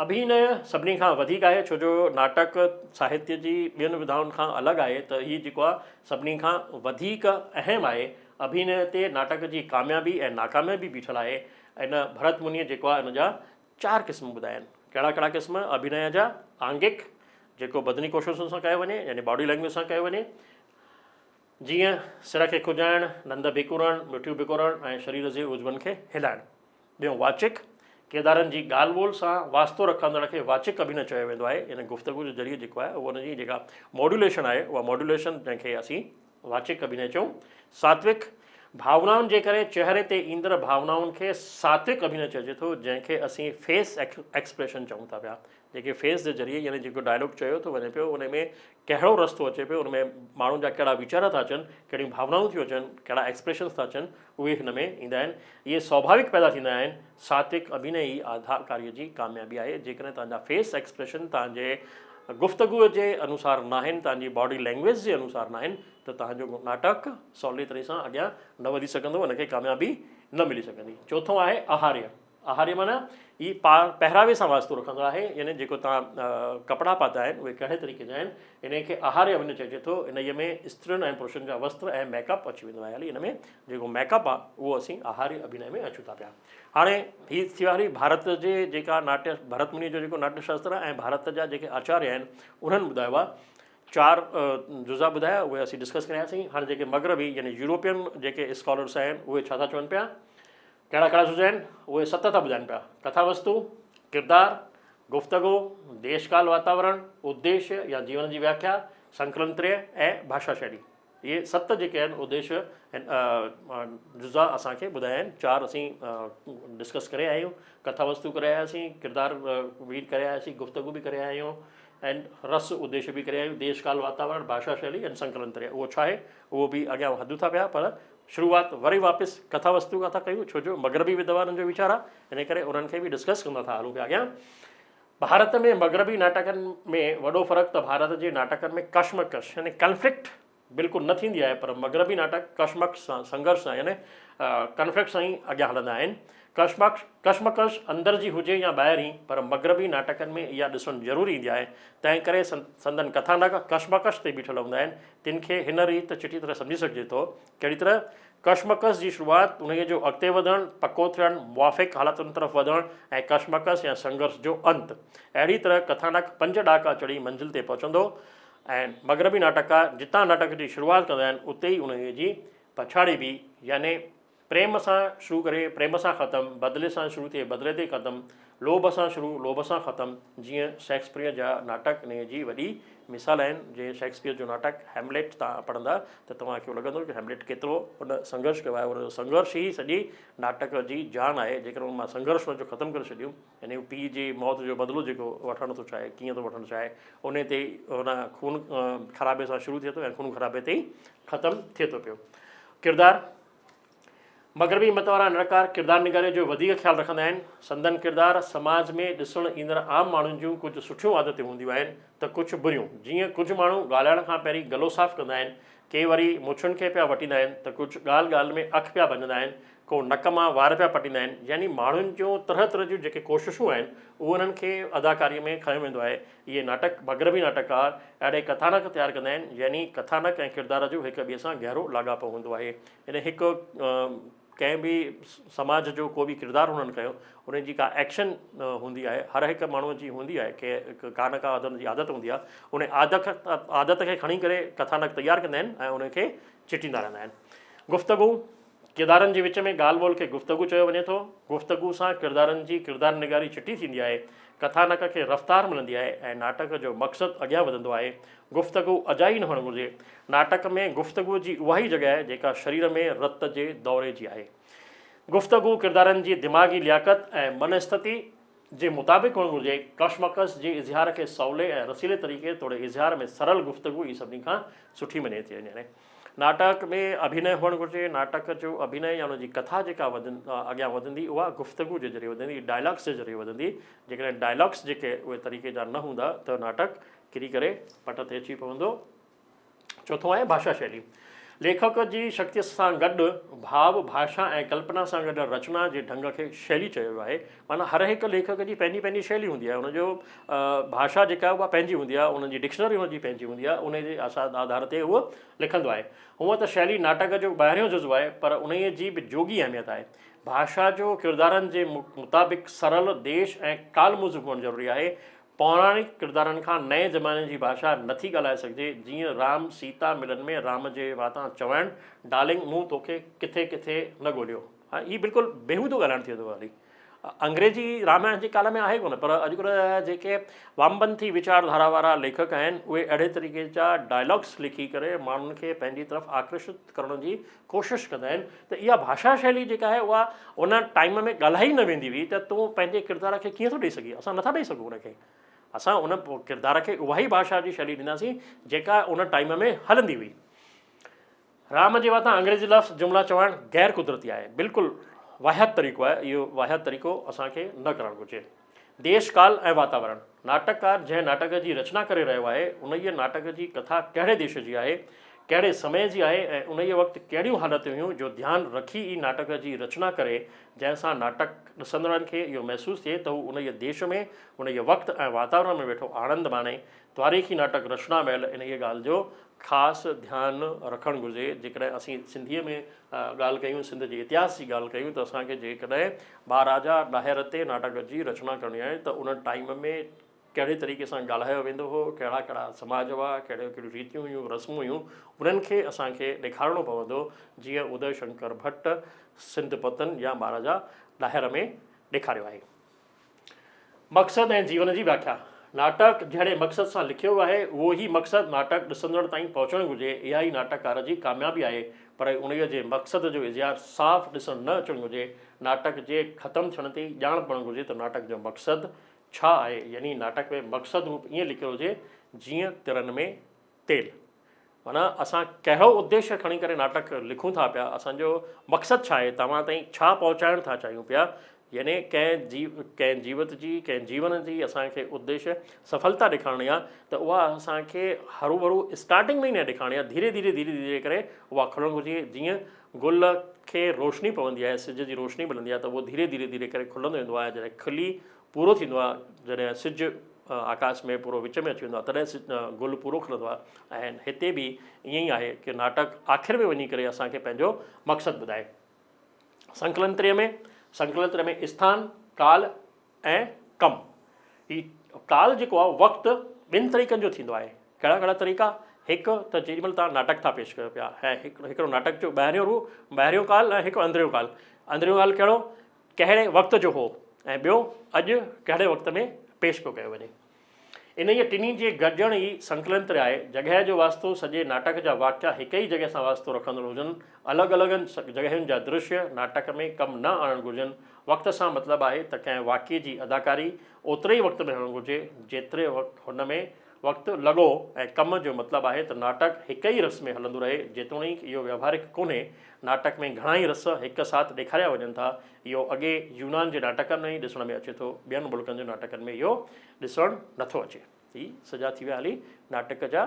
اڀينئه سڀني کان وڌيڪ آهي ڇو جو ناٽڪ ساهتيه جي ٻين وڌائن کان الڳ آهي ته هي جيڪو آهي سڀني کان وڌيڪ اهم آهي. اڀينئه تي ناٽڪ جي ڪاميابي ۽ ناڪاميابي بيٺل آهي. ان ڀرت منيء جيڪو آهي ان جا چار قسم ٻڌايا آهن. ڪهڙا ڪهڙا قسم؟ اڀينئه جا، آنگڪ، جيڪو بدني ڪوششن سان ڪيو وڃي يعني باڊي لينگويج سان ڪيو وڃي. جيئن سر کي کجائڻ، ڏند ڀيڪورڻ، مٺيون ڀڪورڻ ۽ شرير جي عضون کي هلائڻ. ٻيون واچڪ، ڪردارن جي ڳالهه ٻولهه سان واسطو رکندڙ کي واچڪ اڀينئه چيو ويندو آهي. يعني گفتگو جو ذريعو جيڪو آهي اهو ان جي جيڪا ماڊيوليشن آهي اها ماڊيوليشن جنهن کي اسين واچڪ اڀينئه چئون. ساتوڪ، ڀاونائن جي ڪري چهري تي ايندڙ ڀاونائن کي ساتوڪ اڀيني چئجي ٿو، جنهن کي اسين فيس ايڪسپريشن چئون ٿا پيا. جيڪي فيس جي ذريعي يعني جيڪو ڊائلاگ چيو ٿو وڃي پيو ان ۾ ڪهڙو رس ٿو اچي پيو، ان ۾ ماڻهن جا ڪهڙا ويچار ٿا اچن، ڪهڙيون ڀاونائون ٿيون اچن، ڪهڙا ايڪسپريشنز ٿا اچن، اهي هن ۾ ايندا آهن. اهي سوڀاويڪ پيدا ٿيندا آهن. ساتوڪ اڀيني ئي اداڪاريء جي ڪاميابي آهي. جيڪڏهن توهان جا فيس ايڪسپريشن توهان جي گفتگوء جي انوسار ناهن، توهان جي باڊي لينگويج جي انوسار ناهن ته توهان جو ناٽڪ سولي طرح سان اڳيان نه وڌي سگهندو، ان کي ڪاميابي نه ملي سگهندي. چوٿون آهي آهاريه. آهاريه معنيٰ هي پهراوي سان واسطو رکندڙ آهي، يعني جيڪو توهان ڪپڙا پاتا آهن اهي ڪهڙي طريقي جا آهن، انهيء کي آهاريه اڀيني چئجي ٿو. انهيء ۾ استرين ۽ پرشن جا وستر ۽ ميڪ اپ اچي ويندو آهي. هلي ان ۾ جيڪو ميڪ اپ آهي اهو اسين آهاريه اڀيني ۾ اچون ٿا پيا. هاڻي هي ٿي ويا هلي ڀارت جي جيڪا ناٽيه ڀرت مني جو جيڪو ناٽيه شاستر آهي ۽ ڀارت جا جيڪي آچاريه آهن انهن ٻڌايو آهي. چار جزا ٻڌايا اهي اسين ڊسڪس ڪرياسين. هاڻي جيڪي مغربي يعني يورپين جيڪي اسڪالرس آهن اهي ڇا ٿا چون پيا، ڪهڙا ڪهڙا جزا آهن اهي ست ٿا ٻڌائن پيا، ڪٿا وستو، ڪردار، گفتگو، ديش ڪال واتاورڻ، اديش يا جيون جي وياکيا، سنڪلن تريه ۽ ڀاشا شيلي. اهي ست جيڪي آهن اديش ۽ جزا اسان کي ٻڌايا آهن. چار اسين ڊسڪس ڪري آيا آهيون، ڪٿا وستو ڪري آياسين، ڪردار به ڪري آياسين، گفتگو به ڪري آيا آهيون ۽ رس اديش به ڪري آيا آهيون، ديش ڪال واتاورڻ، ڀاشا شيلي ۽ سنڪلن تريه. اهو ڇا آهي اهو به اڳيان وڌون ٿا پيا پر شروعات وري واپس ڪٿا وستو کان ٿا ڪيون ڇو جو مغربي ودوانن جو ويچار آهي ان ڪري انهن کي به ڊسڪس ڪندا ٿا هلون پيا اڳيان. ڀارت ۾ مغربي ناٽڪن ۾ وڏو فرق ته ڀارت جي ناٽڪن ۾ ڪشمڪش يعني ڪنفلڪٽ بلڪل نه ٿيندي آهي پر مغربي ناٽڪ ڪشمڪش سان سنگهرش سان يعني ڪنفلڪٽ سان ئي اڳيان هلندا آهن. ڪشمڪش ڪشمڪش اندر جي هجي يا ٻاهرين پر مغربي ناٽڪن ۾ اها ڏسڻ ضرور ايندي آهي تنهن ڪري سندن ڪٿانڪ ڪشمڪش تي بيٺل هوندا آهن تن کي هن ريت چٽي طرح سمجهي سگهجي ٿو ڪهڙي طرح ڪشمڪش جي شروعات، انهيء جو اڳتي وڌڻ، پڪو ٿيڻ، موافق حالتن طرف وڌڻ ۽ ڪشمڪش يا سنگهرش جو انت. اهڙي طرح ڪٿانڪ پنج ڏاڪا چڙهي منزل تي پهچندو ۽ مغربي ناٽڪڪار جتان ناٽڪ جي شروعات ڪندا آهن، اتي ئي انهيء جي پڇاڙي به يعني پريم سان شروع ڪري پريم سان ختم، بدلي سان شروع ٿئي بدلي تي ختم، لوڀ سان شروع لوڀ سان ختم، جيئن شيڪسپيئر جا ناٽڪ انهيء جي وڏي مثال آهن، جيئن شيڪسپيئر جو ناٽڪ هيمليٽ توهان پڙهندا ته توهان کي لڳندو ته هيمليٽ ڪيترو ان سنگهرش ڪيو آهي، ان جو سنگهرش ئي سڄي ناٽڪ جي جان آهي، جيڪڏهن ان مان سنگهرش ان جو ختم ڪري ڇڏيون يعني هو پيء جي موت جو بدلو جيڪو وٺڻ ٿو چاهي ڪيئن ٿو وٺڻ چاهي انهيء تي ئي ان خون خرابي سان شروع ٿئي ٿو ۽ خون خرابي تي ئي ختم ٿئي ٿو پيو. ڪردار، مغربي مت وارا نڙڪار ڪردار نگاريء جو وڌيڪ خيال رکندا آهن. سندن ڪردار سماج ۾ ڏسڻ ايندڙ عام ماڻهن جون ڪجهه سٺيون عادتون هونديون آهن ته ڪجهه بريون. جيئن ڪجهه ماڻهو ڳالهائڻ کان پهرين گلو صاف ڪندا آهن، ڪي وري مڇن کي پيا وٽيندا آهن ته ڪجهه ڳالهه ڳالهه ۾ اک پيا ڀڃندا آهن، ڪو نڪ مان وار پيا پٽيندا آهن. يعني ماڻهن جون طرح طرح جون جيڪي ڪوششون آهن، اهي انهن کي اداڪاريء ۾ کنيو ويندو آهي. اهي ناٽڪ مغربي ناٽڪڪار اهڙي ڪٿانڪ تيار ڪندا آهن، يعني ڪٿانڪ ۽ ڪردار جو هڪ ٻئي سان گهرو لاڳاپو هوندو آهي. يعني هڪ ڪنهن به سماج جو ڪو به ڪردار هنن ڪيو ان جي ڪا ايڪشن هوندي آهي هر هڪ ماڻهوء جي هوندي آهي ڪي ڪا نه ڪا عادت جي عادت هوندي آهي ان عادت عادت کي کڻي ڪري ڪٿانڪ تيار ڪندا آهن ۽ ان کي چٽيندا رهندا آهن. گفتگو، ڪردارن جي وچ ۾ ڳالهه ٻولهه کي گفتگو چيو وڃي ٿو. گفتگو سان ڪردارن جي ڪردار نگاري چٽي ٿيندي آهي، ڪٿانڪ کي رفتار ملندي آهي ۽ ناٽڪ جو مقصد اڳيان وڌندو آهي. گفتگو اجائي نه هئڻ گهرجي. ناٽڪ ۾ گفتگو جي اها ئي جڳهه آهي جيڪا شرير ۾ رت جي دوري جي آهي. گفتگو ڪردارن جي دماغي لياقت ۽ من استٿي جي مطابق هئڻ گهرجي. ڪشمڪش جي اظهار کي سولي ۽ رسيلي طريقي توڙي اظهار ۾ سرل گفتگو ئي سڀني کان سٺي مڃي ٿي وڃي. ناٽڪ ۾ اڀينئه هئڻ گهرجي. ناٽڪ جو اڀينئه يا ان جي ڪٿا جيڪا اڳيان وڌندي اها گفتگو جي ذريعي وڌندي، ڊائلاگس جي ذريعي وڌندي. جيڪڏهن ڊائلاگس جيڪي اهي طريقي جا نه هوندا ته ناٽڪ ڪري ڪري پٽ تي اچي پوندو. چوٿون آهي ڀاشا شيلي. ليکڪ جي شڪتيء سان گڏ ڀاو، ڀاشا ۽ ڪلپنا سان گڏ رچنا جي ڍنگ کي شيلي چيو ويو آهي. معنيٰ هر هڪ ليکڪ جي پنهنجي پنهنجي شيلي هوندي آهي. ان جو ڀاشا جيڪا آهي اها پنهنجي هوندي آهي، ان جي ڊڪشنري ان جي پنهنجي هوندي آهي، ان جي آڌار تي هو لکندو آهي. هونء ته شيلي ناٽڪ جو ٻاهريون جزو آهي، پر انهيء جي به جوڳي اهميت آهي. ڀاشا جو ڪردارن جي مطابق سرل، ديش ۽ ڪال موزون هئڻ ضروري آهي. پوراڻڪ ڪردارن کان نئين زماني جي ڀاشا نٿي ڳالهائي سگهجي، جيئن رام سيتا ملن ۾ رام جي واتان چوائڻ، ڊارلنگ مون توکي ڪٿي ڪٿي نه ڳوليو. هي بلڪل بيهودو ڳالهائڻ ٿي ويندو هلي. انگريزي رامائڻ جي ڪال ۾ آهي ڪونه پر اڄڪلهه جيڪي وامپنٿي ويچارڌارا وارا ليکڪ آهن اهي اهڙي طريقي جا ڊائلاگس لکي ڪري ماڻهن کي پنهنجي طرف آڪرشت ڪرڻ جي ڪوشش ڪندا آهن ته اها ڀاشا شيلي جيڪا آهي اها ان ٽائيم ۾ ڳالهائي نه ويندي هئي ته تون پنهنجي ڪردار کي ڪيئن ٿو ڏئي سگهين اسان نٿا ڏئي سگهون ان کي اسان ان ڪردار کي اها ئي ڀاشا جي شيلي ڏينداسين جيڪا ان ٽائيم ۾ هلندي هئي. رام جي واتان انگريزي لفظ جملا چوائڻ غير قدرتي آهي. بلڪل واهيات طريقو آهي. اهو واهيات طريقو اسان کي نه ڪرڻ گهرجي. ديش، ڪال ۽ واتاورڻ، ناٽڪڪار جنهن ناٽڪ جي رچنا ڪري رهيو آهي، انهيء ناٽڪ جي ڪٿا ڪهڙي ديش جي آهي، ڪهڙي سمي جي آهي ۽ انهيء وقت ڪهڙيون حالتون هيون جو ڌيان رکي ئي ناٽڪ جي رچنا ڪري، جنهن سان ناٽڪ ڏسندڙن کي اهو محسوس ٿئي ته هو انهيء ديش ۾، انهيء وقت ۽ واتاورڻ ۾ ويٺو آنند ماڻي. تواريخي ناٽڪ رچنا مهل انهيء ڳالهه جو خاص ڌيان رکڻ گهرجي. جيڪڏهن اسين سنڌيء ۾ ڳالهه ڪيون، سنڌ جي اتهاس جي ڳالهه ڪيون ته اسان کي جيڪڏهن مهاراجا ڏاهر تي ناٽڪ جي رچنا ڪرڻي آهي ته ان ٽائيم ۾ ڪهڙي طريقي سان ڳالهايو ويندو هو، ڪهڙا ڪهڙا سماج هئا، ڪهڙيون ڪهڙيون ريتيون هيون، رسمون هيون، انهن کي اسان کي ڏيکارڻو پوندو، جيئن ادي شنڪر ڀٽ سنڌ پتن يا مهاراجا ڏاهر ۾ ڏيکاريو آهي. مقصد ۽ جيون جي وياکيا، ناٽڪ جهڙي مقصد سان لکيو ويو آهي، اهو ئي مقصد ناٽڪ ڏسندڙ تائين پهچڻ گهرجي، اها ئي ناٽڪڪار جي ڪاميابي آهي، پر انهيء جي مقصد جو اظهار صاف ڏسڻ نه اچڻ گهرجي، ناٽڪ جي ختم ٿيڻ تي ئي ڄاڻ پوڻ گهرجي ته ناٽڪ جو مقصد ڇا آهي، يعني ناٽڪ ۾ مقصد روپ ائين لکيل هجي، جيئن ترن ۾ تيل. معنيٰ اسان ڪهڙو اديش کڻي ڪري ناٽڪ لکون ٿا پيا، اسان جو مقصد ڇا آهي، توهان تائين ڇا پهچائڻ ٿا چاهيون پيا، يعني ڪنهن جي ڪنهن جيوت جي ڪنهن جيون جي اسان کي اديش سڦلتا ڏيکارڻي آهي ته اها اسان کي هروڀرو اسٽارٽنگ ۾ ئي نه ڏيکارڻي آهي، ڌيري ڌيري ڌيري ڌيري ڪري اها کلڻ گهرجي، جيئن گل کي روشني پوندي آهي، سج جي روشني ملندي آهي ته اهو ڌيري ڌيري ڌيري ڪري کلندو ويندو آهي، جڏهن کلي پورو ٿيندو آهي، جڏهن سج آڪاش ۾ پورو وچ ۾ اچي ويندو آهي تڏهن گل پورو کلندو آهي ۽ هتي به ائين ئي آهي ڪي ناٽڪ آخر ۾ وڃي ڪري اسان کي پنهنجو مقصد ٻڌائي. سنڪلنتري ۾ سنڪلنتري ۾ اسٿان، ڪال ۽ ڪم. هي ڪال جيڪو آهي وقت ٻن طريقن جو ٿيندو آهي. ڪهڙا ڪهڙا طريقا؟ هڪ ته جيڏي مهل توهان ناٽڪ ٿا پيش ڪيو پيا ۽ هڪڙو ناٽڪ جو ٻاهريون روح ٻاهريون ڪال ۽ هڪ اندريون ڪال. اندريون ڪال ڪهڙو؟ ڪهڙي وقت جو هو ۽ ٻيو اڄ ڪهڙي وقت ۾ پيش پيو ڪيو وڃي. انهيء ٽنهي جي گڏجڻ ئي سنڪلنتر آهي. جڳهه جو واسطو، سڄي ناٽڪ جا واقعا هڪ ئي جڳهه سان واسطو رکندڙ هجن. الڳ الڳن جڳهين جا درشيه ناٽڪ ۾ ڪم نه آڻڻ گهرجن. وقت سان مطلب آهي ته ڪنهن واقعي جي اداڪاري اوتري ئي وقت ۾ هئڻ گهرجي، جيتري هن ۾ وقت لڳو ۽ ڪم جو مطلب آهي ته ناٽڪ هڪ ئي رس ۾ هلندو رهي، جيتوڻيڪ اهو ويوهارڪ ڪونهي، ناٽڪ ۾ گهڻا ئي رس هڪ ساٿ ڏيکاريا وڃن ٿا، اهو اڳي يونان جي ناٽڪن ۾ ئي ڏسڻ ۾ اچي ٿو، ٻين ملڪن جي ناٽڪن ۾ اهو ڏسڻ نٿو اچي. هي سڄا ٿي ويا هلي ناٽڪ جا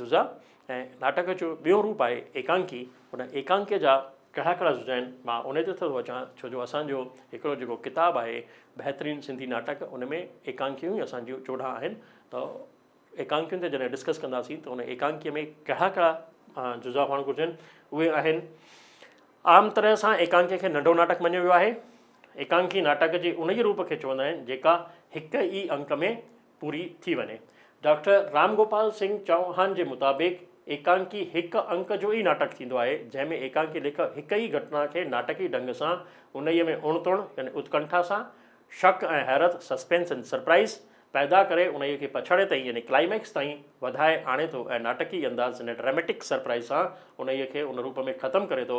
جزا ۽ ناٽڪ جو ٻيو روپ آهي ايڪانڪي، ان ايڪانڪي جا ڪهڙا ڪهڙا جزا آهن، مان انهي تي ٿو اچان، ڇو جو اسان جو هڪڙو جيڪو ڪتاب آهي بهترين سنڌي ناٽڪ ان ۾ ايڪانڪيون ئي اسان جون 14 آهن ته ايڪانڪين تي جڏهن ڊسڪس ڪنداسين ته ان ايڪانڪيء ۾ ڪهڙا ڪهڙا جزا هئڻ گهرجن اهي آهن عام طرح سان ايڪانڪي کي ننڍو ناٽڪ مڃيو ويو آهي. ايڪانڪي ناٽڪ جي انهيء روپ کي چوندا آهن جيڪا هڪ ئي انڪ ۾ پوري ٿي وڃي. ڊاڪٽر رام گوپال سنگهه چوهان جي مطابق ايڪانڪي هڪ انڪ جو ئي ناٽڪ ٿيندو آهي، جنهن ۾ ايڪانڪي ليکڪ هڪ ئي گهٽنا کي ناٽڪي ڍنگ سان انهيء ۾ اڻ تڻ يعني اتڪنٺا سان، شڪ ۽ حيرت، Suspense and Surprise، پيدا ڪري انهيء کي پڇاڙي تائين يعني Climax تائين وڌائي آڻي ٿو ۽ ناٽڪي انداز يعني Dramatic Surprise سان انهيء کي ان روپ ۾ ختم ڪري ٿو،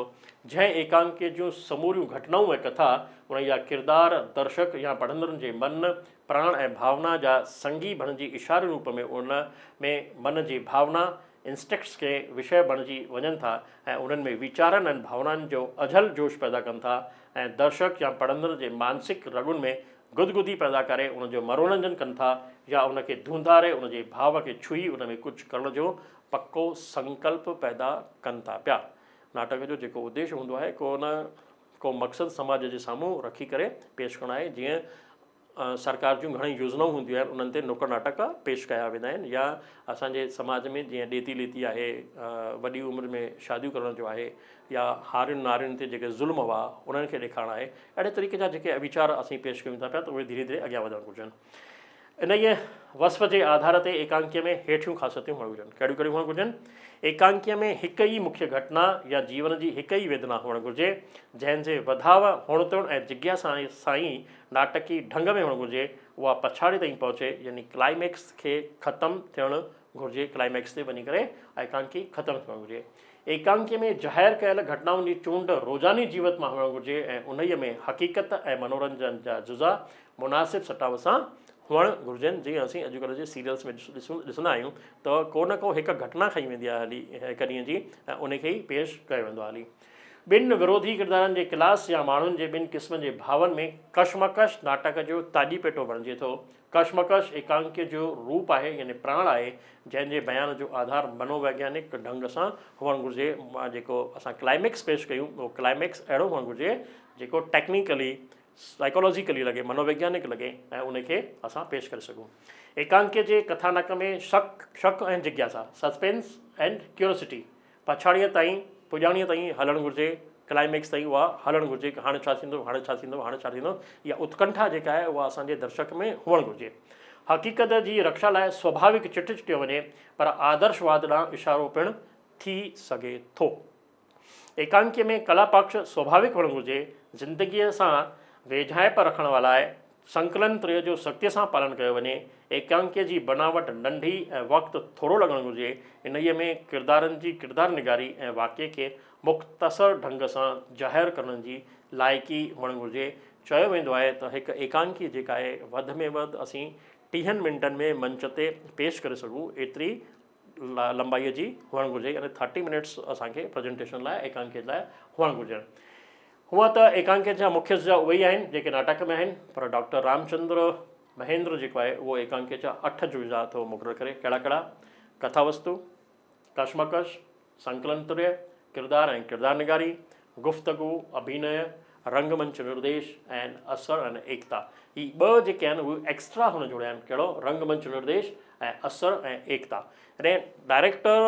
جنهن ايڪانڪيء جون سموريون گهٽنائون ۽ ڪٿا، انهيء جا ڪردار درشڪ يا پڙهندڙن جي من، پراڻ ۽ ڀاونا جا سنگي بڻجي اشاري روپ ۾ ان ۾ من جي ڀاونا، Instincts، کي وشيه بڻجي وڃن ٿا ۽ انهن ۾ ويچارن ۽ ڀاونائن جو اجهل جوش پيدا ڪن ٿا ۽ درشڪ يا پڙهندڙ جي مانسڪ رڳن ۾ گدگدي پيدا ڪري ان جو مرورنجن ڪن ٿا يا ان کي ڌونڌاري ان جي ڀاو کي ڇهي ان ۾ ڪجهه ڪرڻ جو پڪو سنڪلپ پيدا ڪن ٿا پيا. ناٽڪ جو جيڪو اديش هوندو آهي ڪو نه ڪو مقصد سماج جي سامهون رکي ڪري پيش ڪرڻ آهي جيئن سرڪار جون گهڻئي يوجنائون هونديون آهن انهن تي نڪ ناٽڪ پيش ڪيا ويندا آهن يا اسان جي سماج ۾ جيئن ڏيتي ليتي آهي وڏي عمر ۾ شاديون ڪرڻ جو آهي يا هارين نارين تي جيڪي ظلم هئا انهن کي ڏيکارڻ آهي اهڙي طريقي جا جيڪي ويچار اسين پيش ڪيون ٿا پيا ته اهي ڌيري ڌيري اڳيان وڌڻ گهرجن. انهيء وصف جي آڌار تي ايڪانڪيء ۾ هيٺيون خاصيتون هئڻ گهرجن. ڪهڙيون ڪهڙيون هئڻ گهرجن؟ ايڪانڪيء ۾ هڪ ئي مکيه گهٽنا يا جيون جي هڪ ئي ويدنا هئڻ گهرجي، جنهن جي وڌاء، هڻ-تڻ ۽ جگياسا سان ئي ناٽڪي ڍنگ ۾ هئڻ گهرجي، اها پڇاڙي تائين پهچي، يعني ڪلائميڪس کي ختم ٿيڻ گهرجي، ڪلائميڪس تي وڃي ڪري ايڪانڪي ختم ٿيڻ گهرجي. ايڪانڪيء ۾ ظاهر ڪيل گهٽنائن جي چونڊ روزاني جيوت مان هئڻ گهرجي ۽ انهيء ۾ حقيقت ۽ منورنجن جا جزا مناسب سٽاء سان هئڻ گهرجن. جيئن اسين اڄڪلهه جي سيريلز ۾ ڏسندا آهيون ته ڪو نه ڪو هڪ گهٽنا کنئي ويندي آهي هلي هڪ ڏينهن جي ۽ ان کي ئي پيش ڪيو ويندو آهي هلي. ٻن وروڌي ڪردارن جي ڪلاس يا ماڻهن جي ٻن قسمن جي ڀاون ۾ ڪشمڪش ناٽڪ جو تاڄي پيٽو بڻجي ٿو. ڪشمڪش ايڪانڪيء جو روپ آهي يعني پراڻ آهي، جنهن جي بيان جو آڌار منوويگيانڪ ڍنگ سان هئڻ گهرجي. جيڪو اسان ڪلائميڪس پيش ڪيون اهو ڪلائميڪس اهڙو هئڻ گهرجي جيڪو ٽيڪنيڪلي، سائيڪالاجيڪلي لڳي، منوويگيانڪ لڳي ۽ ان کي اسان پيش ڪري سگهون. ايڪانڪيء جي ڪٿانڪ ۾ شڪ، شڪ ۽ جگياسا، Suspense and Curiosity، پڇاڙيء تائين، پڄاڻيء تائين هلڻ گهرجي، ڪلائميڪس تائين اها هلڻ گهرجي ڪه هاڻي ڇا ٿيندو، هاڻي ڇا ٿيندو، هاڻي ڇا ٿيندو، اها اتڪنٺا جيڪا آهي اها اسان جي درشڪ ۾ هئڻ گهرجي. حقيقت جي رڪشا لاء سوڀاويڪ چٽ چٽيو وڃي، پر آدرشواد ڏانهن اشارو پڻ ٿي سگهي ٿو. ايڪانڪيء ۾ ڪلا پڪش سوڀاويڪ هئڻ گهرجي. زندگيء سان ويجهائپ رکڻ لاء سنڪلن تريه جو سختيء سان پالن ڪيو وڃي. ايڪانڪيء جي بناوٽ ننڍي ۽ وقت ٿورو لڳڻ گهرجي. انهيء ۾ ڪردارن جي ڪردار نگاري ۽ واقعي کي مختصر ڍنگ سان ظاهر ڪرڻ جي لائقي هئڻ گهرجي. چيو ويندو آهي ته هڪ ايڪانڪي جيڪا آهي وڌ ۾ وڌ اسين ٽيهن منٽن ۾ منچ تي پيش ڪري سگهون ايتري لمبائيء جي هئڻ گهرجي يعني ٿرٽي منٽس اسان کي پريزنٽيشن لاء ايڪانڪي لاء هئڻ گهرجن. هونء ته ايڪانڪي جا مکيه جزا اهي ئي آهن جيڪي ناٽڪ ۾ آهن پر ڊاڪٽر رامچندر مهيندر جيڪو آهي اهو ايڪانڪي جا اٺ جزا ٿو مقرر ڪري ڪهڙا ڪهڙا؟ ڪٿا وستو، ڪشمڪش، سنڪلن تريه، ڪردار ۽ ڪردار نگاري، گفتگو، اڀينيه، رنگ منچ نرديش ۽ اثر ۽ ايڪتا. هي ٻه جيڪي آهن اهي ايڪسٽرا هن جوڙيا آهن ڪهڙو رنگ منچ نرديش ۽ اثر ۽ ايڪتا. يعني ڊائريڪٽر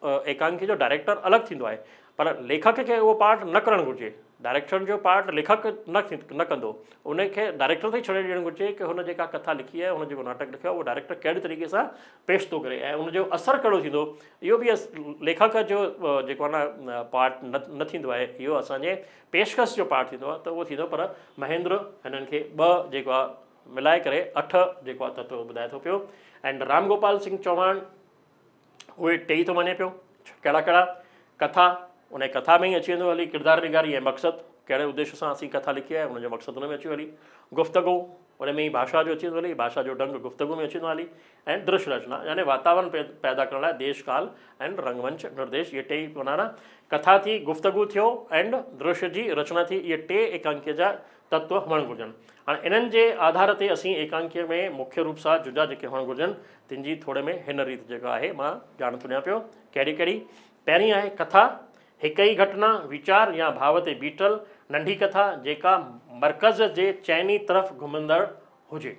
ايڪانڪي جو ڊائريڪٽر الڳ ٿيندو آهي پر ليکڪ کي اهو پارٽ نه ڪرڻ گهرجي. ڊائريڪشن جو پارٽ ليکڪ نه نه ڪندو ان کي ڊائريڪٽر تي ڇڏي ڏيڻ گهرجي ڪه هن جيڪا ڪٿا لکي آهي هن جيڪو ناٽڪ لکيو آهي اهو ڊائريڪٽر ڪهڙي طريقي سان پيش ٿو ڪري ۽ ان جو اثر ڪهڙو ٿيندو اهو به ليکڪ جو جيڪو آهي نه پارٽ نه ٿيندو آهي اهو اسان جي پيشڪش جو پارٽ ٿيندو آهي ته اهو ٿيندو پر مهيندر هنن کي ٻه جيڪو آهي ملائي ڪري اٺ جيڪو آهي تتو ٻڌائي ٿو پيو ۽ رام گوپال سنگهه چوهاڻ اهي ٽيئي ٿو مڃي پيو ڪهڙا ڪهڙا ڪٿا ان ڪٿا ۾ ئي اچي ويندو هلي ڪردار نگاري ۽ مقصد ڪهڙي اديش سان اسين ڪٿا لکي آهي ان جو مقصد ان ۾ اچي هلي گفتگو ان ۾ ئي ڀاشا جو اچي ويندو هلي ڀاشا جو ڍنگ گفتگو ۾ اچي ويندو هلي ۽ درش رچنا يعني واتاورڻ پيدا ڪرڻ لاء ديش ڪال ۽ رنگ منچ نرديش اهي ٽيئي معنيٰ ڪٿا ٿي گفتگو ٿيو ۽ درش جي رچنا ٿي اهي ٽي ايڪانڪيء جا تتو هئڻ گهرجن. هاڻي انهن جي آڌار تي اسين ايڪانڪيء ۾ مکيه روپ سان جزا جيڪي هئڻ گهرجن، تن جي ٿوري ۾ هن ريت جيڪا آهي مان ڄاڻ ٿو ڏيان پيو. ڪهڙي ڪهڙي؟ پهرين آهي ڪٿا، هڪ ئي گهٽنا، ويچار يا ڀاو تي بيٺل ننڍي ڪٿا، جيڪا مرڪز جي چئني طرف گهمندڙ هجي.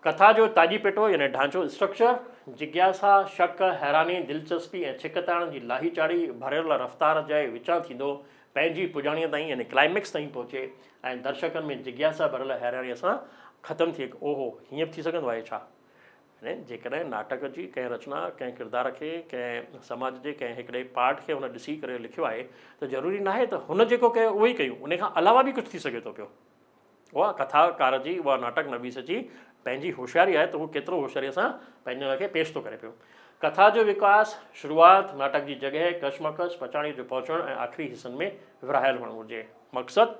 ڪٿا جو تاڄي پيٽو يعني ڍانچو، Structure، جگياسا، شڪ، حيراني، دلچسپي ۽ ڇڪتاڻ جي لاهي چاڙهي ڀريل رفتار جي وچان ٿيندو پنهنجي پڄاڻيء تائين يعني Climax تائين پهچي ۽ درشڪن ۾ جگياسا ڀريل حيرانيء سان ختم ٿئي اوهو هيئن به ٿي سگهندو آهي ڇا؟ يعني جيڪڏهن ناٽڪ جي ڪنهن رچنا ڪنهن ڪردار کي ڪنهن سماج جي ڪنهن هڪڙي پارٽ کي هن ڏسي ڪري لکيو آهي ته ضروري ناهي ته هن جيڪو ڪيو اهو ئي ڪيون ان کان علاوه به ڪجهه ٿي سگهي ٿو پيو. اها ڪٿاڪار جي، اها ناٽڪ نويس جي پنهنجي هوشياري آهي ته هو ڪيترو هوشياريء سان پنهنجي ان کي پيش ٿو ڪري پيو. ڪٿا جو وڪاس، شروعات، ناٽڪ جي جڳهه، ڪشمڪش، پچاڻيء جو پهچڻ ۽ آخري حصن ۾ ورهايل هئڻ گهرجي. مقصد،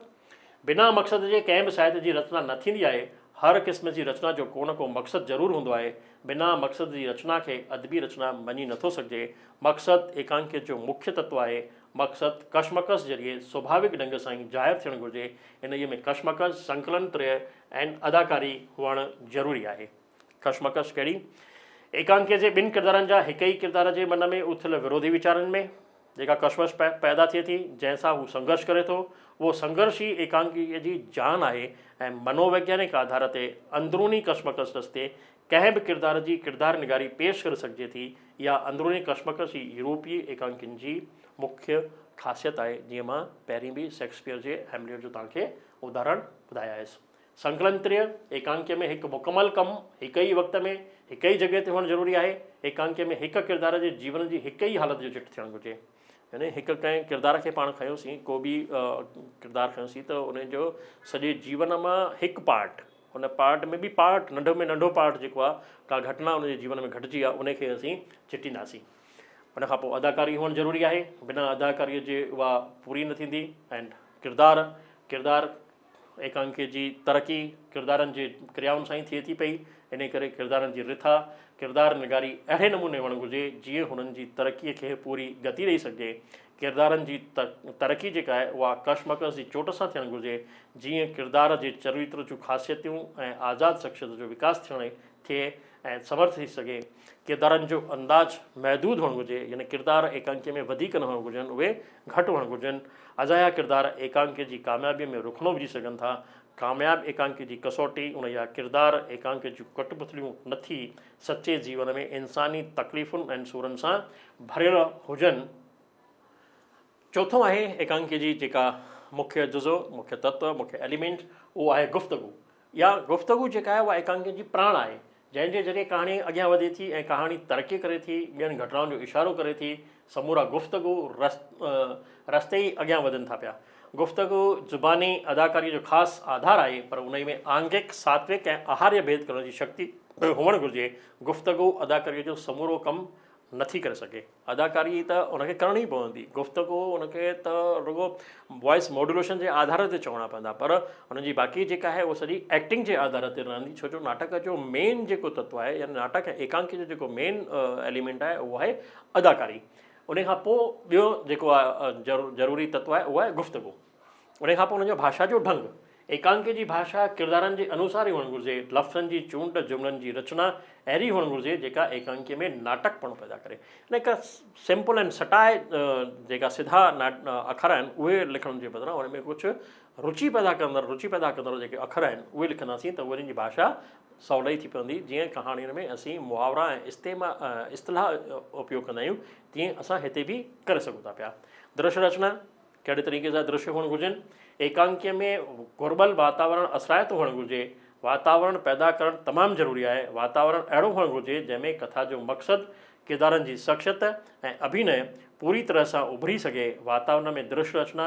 بنا مقصد جي ڪنهن به ساهت جي رچنا نه ٿيندي آهي. هر قسم جي رچنا جو ڪو نه ڪو مقصد ضرور هوندو آهي. بنا مقصد جي رچنا کي ادبي رچنا مڃي نٿو سگهجي. مقصد ايڪانڪيت جو مکيه تتو آهي. مقصد ڪشمڪش ذريعي سڀاويڪ ڍنگ سان ئي ظاهر ٿيڻ گهرجي. انهيء ۾ ڪشمڪش، سنڪلن تريه ۽ اداڪاري هئڻ ضروري آهي. ڪشمڪش ڪهڙي؟ ايڪانڪيء جي ٻن ڪردارن جا هڪ ئي ڪردار جي من ۾ اٿيل وروڌي ويچارن ۾ جيڪا ڪشمش پيدا ٿئي ٿي، جنهن سان هو سنگهرش ڪري ٿو، اهو سنگهرش ئي ايڪانڪيء جي جان آهي ۽ منوويگيانڪ آڌار تي اندروني ڪشمڪش رستي ڪنهن به ڪردار جي ڪردار نگاري پيش ڪري سگهجي ٿي. اها اندروني ڪشمڪش ئي يورپي ايڪانڪين جي مکيه خاصيت آهي، جيئن مان پهرين به شيڪسپيئر جي هيمليٽ جو توهان کي اداهرڻ ٻڌايائيس. سنڪلنتريه ايڪانڪيء ۾ هڪ مڪمل ڪم هڪ ئي وقت ۾ هڪ ئي جڳهه تي هئڻ ضروري آهي. ايڪانڪيء ۾ هڪ ڪردار جي جيون جي هڪ ئي حالت جو چٽ ٿيڻ گهرجي. يعني هڪ ڪنهن ڪردار کي پاڻ کنيوسين، ڪو به ڪردار کنيوسين ته ان جو سڄي جيون مان هڪ پارٽ، ان پارٽ ۾ به پارٽ، ننڍو ۾ ننڍو پارٽ جيڪو آهي، ڪا گهٽنا ان جي جيون ۾ گهٽجي آهي، ان کي اسين چٽينداسين. ان کان پوء اداڪاري هئڻ ضروري آهي، بنا اداڪاريء جي اها پوري نه ٿيندي ۽ ڪردار، ڪردار ايڪانڪي جي ترقي ڪردارن جي ڪريائن سان ئي ٿئي ٿي پئي، انهيء ڪري ڪردارن جي رٿا، ڪردار نگاري اهڙي نموني هئڻ گهرجي، جيئن هنن جي ترقيء کي پوري گتي ڏئي سگهجي. ڪردارن جي ترقي جيڪا آهي، اها ڪشمڪش جي چوٽ سان ٿيڻ گهرجي، جيئن ڪردار جي چريتر جون خاصيتون ۽ آزاد شخصيت جو وڪاس ٿيڻ ٿئي ۽ سمرٿ ٿي سگهي. ڪردارن جو انداز محدود هئڻ گهرجي، يعني ڪردار ايڪانڪيء ۾ وڌيڪ نه هئڻ گهرجن، اهي گهٽ هئڻ گهرجن. اجايا ڪردار ايڪانڪيء جي ڪاميابيء ۾ رخنو وجهي سگهن ٿا. ڪامياب ايڪانڪيء جي ڪسوٽي ان جا ڪردار ايڪانڪيء جون ڪٺپتليون نه ٿي سچي جيون ۾ انساني تڪليفن ۽ سورن سان ڀريل هجن. چوٿون آهي ايڪانڪيء جي جيڪا مکيه جزو، مکيه تتو، مکيه ايليمينٽ، اهو آهي گفتگو. اها گفتگو جيڪا آهي اها ايڪانڪين جي پراڻ آهي، جنهن جي ذريعي ڪهاڻي اڳيان وڌي ٿي ۽ ڪهاڻي ترقي ڪري ٿي، ٻين گهٽنائن جو اشارو ڪري ٿي، سمورا گفتگو رستي ئي اڳيان وڌن ٿا پيا. گفتگو زباني اداڪاريء جو خاص آڌار آهي، پر انهي ۾ آنگڪ، ساتوڪ ۽ آهاريه ڀيد ڪرڻ جي شڪتي به هئڻ گهرجي. گفتگو اداڪاريء جو سمورو ڪم نٿي ڪري سگهي. اداڪاري ته ان کي ڪرڻي پوندي، گفتگو ان کي ته رڳو وائس ماڊيوليشن جي آڌار تي چوڻا پوندا پر ان جي باقي جيڪا آهي اها سڄي ايڪٽنگ جي آڌار تي رهندي ڇو جو ناٽڪ جو مين جيڪو تتو آهي يعني ناٽڪ ۽ ايڪانڪي جو جيڪو مين ايليمينٽ آهي اهو آهي اداڪاري ان کان پوء ٻيو جيڪو آهي ضروري تتو آهي اهو آهي گفتگو. ان کان پوء ان جو ڀاشا جو ڍنگ. ايڪانڪي جي ڀاشا ڪردارن جي انوسار ئي هئڻ گهرجي. لفظن جي چونڊ، جملن جي رچنا اهڙي هئڻ گهرجي جيڪا ايڪانڪيء ۾ ناٽڪپڻو پيدا ڪري. ان هڪ سمپل ۽ سٽاء جيڪا سڌا اکر آهن اهي لکڻ جي بدران ان ۾ ڪجهه رچي پيدا ڪندڙ رچي پيدا ڪندڙ جيڪي اکر آهن اهي لکنداسين ته انهن جي ڀاشا سولائي ٿي پوندي. جيئن ڪهاڻين ۾ اسين محاورا ۽ اصطلاح اپيوگ ڪندا آهيون تيئن اسان هتي به ڪري سگهون ٿا پيا. درشيه رچنا. ڪهڙي طريقي سان درشيه هئڻ گهرجن؟ ايڪانڪيء ۾ گهربل واتاورڻ اثرائتو هئڻ گهرجي. واتاورڻ پيدا ڪرڻ تمام ضروري آهي. واتاورڻ اهڙو هئڻ گهرجي، جنهن ۾ ڪٿا جو مقصد، ڪردارن جي شخصيت ۽ اڀينئه پوري طرح سان اڀري سگهي. واتاورڻ ۾ درشيه رچنا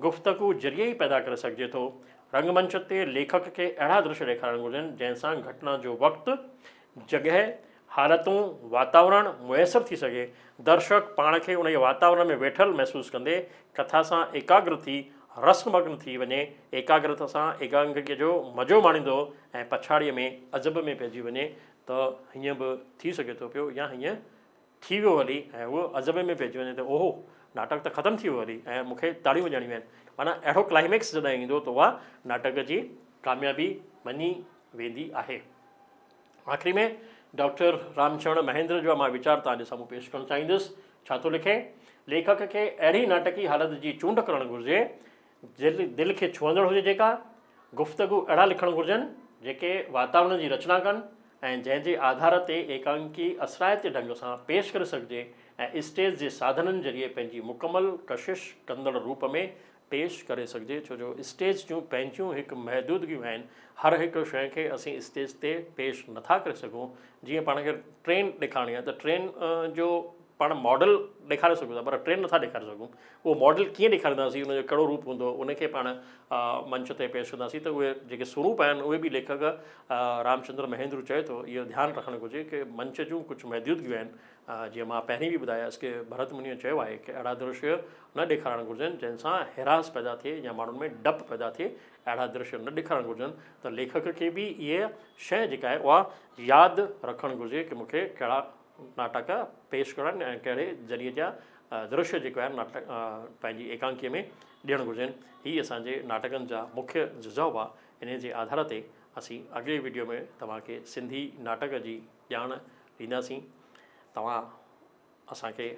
گفتگو ذريعي ئي پيدا ڪري سگهجي ٿو. رنگ منچ تي ليکڪ کي اهڙا درشيه ڏيکارڻ گهرجن، جنهن سان گهٽنا جو وقت، جڳهه، حالتون، واتاورڻ ميسر ٿي سگهي. درشڪ پاڻ کي انهيء واتاورڻ ۾ ويٺل محسوس ڪندي، ڪٿا سان ايڪاگر ٿي، رسمگن ٿي وڃي، ايڪاگرتا سان ايڪانڪيء جو مزو ماڻيندو ۽ پڇاڙيء ۾ عجب ۾ پئجي وڃي ته هيئن به ٿي سگهي ٿو پيو يا هيئن ٿي ويو هلي ۽ هو عجب ۾ پئجي وڃي ته اوهو ناٽڪ ته ختم ٿي ويو هلي ۽ مون کي تاڙيون وڄائڻيون آهن. معنيٰ اهڙو ڪلائميڪس جڏهن ايندو ته اها ناٽڪ جي ڪاميابي مڃي ويندي آهي. آخري ۾ ڊاڪٽر رامچرڻ مهيندر جو مان ويچار توهان جي سامهون پيش ڪرڻ چاهيندس. ڇا ٿو لکي؟ ليکڪ کي اهڙي ناٽڪي حالت جي چونڊ ڪرڻ گهرجي، دل کي ڇهندڙ هجي جيڪا، گفتگو اهڙا لکڻ گهرجن، جيڪي واتاورڻ جي رچنا ڪن ۽ جنهن جي آڌار تي ايڪانڪي اثرائتي ڍنگ سان پيش ڪري سگهجي ۽ اسٽيج جي ساڌنن ذريعي پنهنجي مڪمل ڪشش ڪندڙ روپ ۾ پيش ڪري سگهجي ڇو جو اسٽيج جون پنهنجون هڪ محدودگيون آهن هر هڪ شيء کي اسين اسٽيج تي پيش نٿا ڪري سگهون جيئن پاڻ کي ٽرين ڏيکارڻي آهي ته ٽرين جو پاڻ ماڊل ڏيکاري سگهون ٿا پر ٽرين نٿا ڏيکاري سگهون اهو ماڊل ڪيئن ڏيکارينداسين ان جو ڪهڙو روپ هوندو ان کي پاڻ منچ تي پيش ڪنداسين ته اهي جيڪي سروپ آهن اهي به ليکڪ رامچندر مهندرو چئي ٿو اهو ڌيان رکڻ گهرجي ڪي منچ جون ڪجهه محدودگيون آهن جيئن مان پهرين به ٻڌايس ڪي ڀرت منيء چيو آهي ڪي اهڙا درشيه نه ڏيکارڻ گهرجن جنهن سان هراس پيدا ٿئي يا ماڻهن ۾ ڊپ پيدا ٿئي اهڙا درشيه نه ڏيکارڻ گهرجن ته ليکڪ کي به اهي شيء جيڪا آهي اها ياد رکڻ گهرجي ڪي مون کي ڪهڙا ناٽڪ پيش ڪرڻا آهن ۽ ڪهڙي ذريعي جا درشيه جيڪو آهن ناٽڪ پنهنجي ايڪانڪيء ۾ ڏيڻ گهرجن هي اسان جي ناٽڪن جا مکيه جزا هئا انهي جي آڌار تي اسين اڳلي وڊيو ۾ توهان کي سنڌي ناٽڪ جي ڄاڻ ڏينداسين توهان اسان کي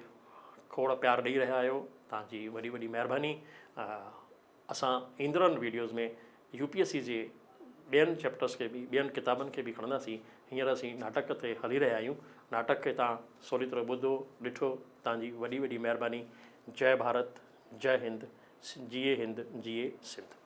کوڙ پيار ڏئي رهيا آهيو توهان جي وڏي وڏي مهرباني اسان ايندڙن videos ۾ U P S C جي ٻين چيپٽرس کي به ٻين ڪتابن کي به کڻنداسين هينئر اسين ناٽڪ تي هلي رهيا آهيون ناٽڪ کي توهان سولي طرح ٻڌو ڏٺو توهان جي وڏي وڏي مهرباني جئي ڀارت جئي هند جيئي هند جيئي سنڌ.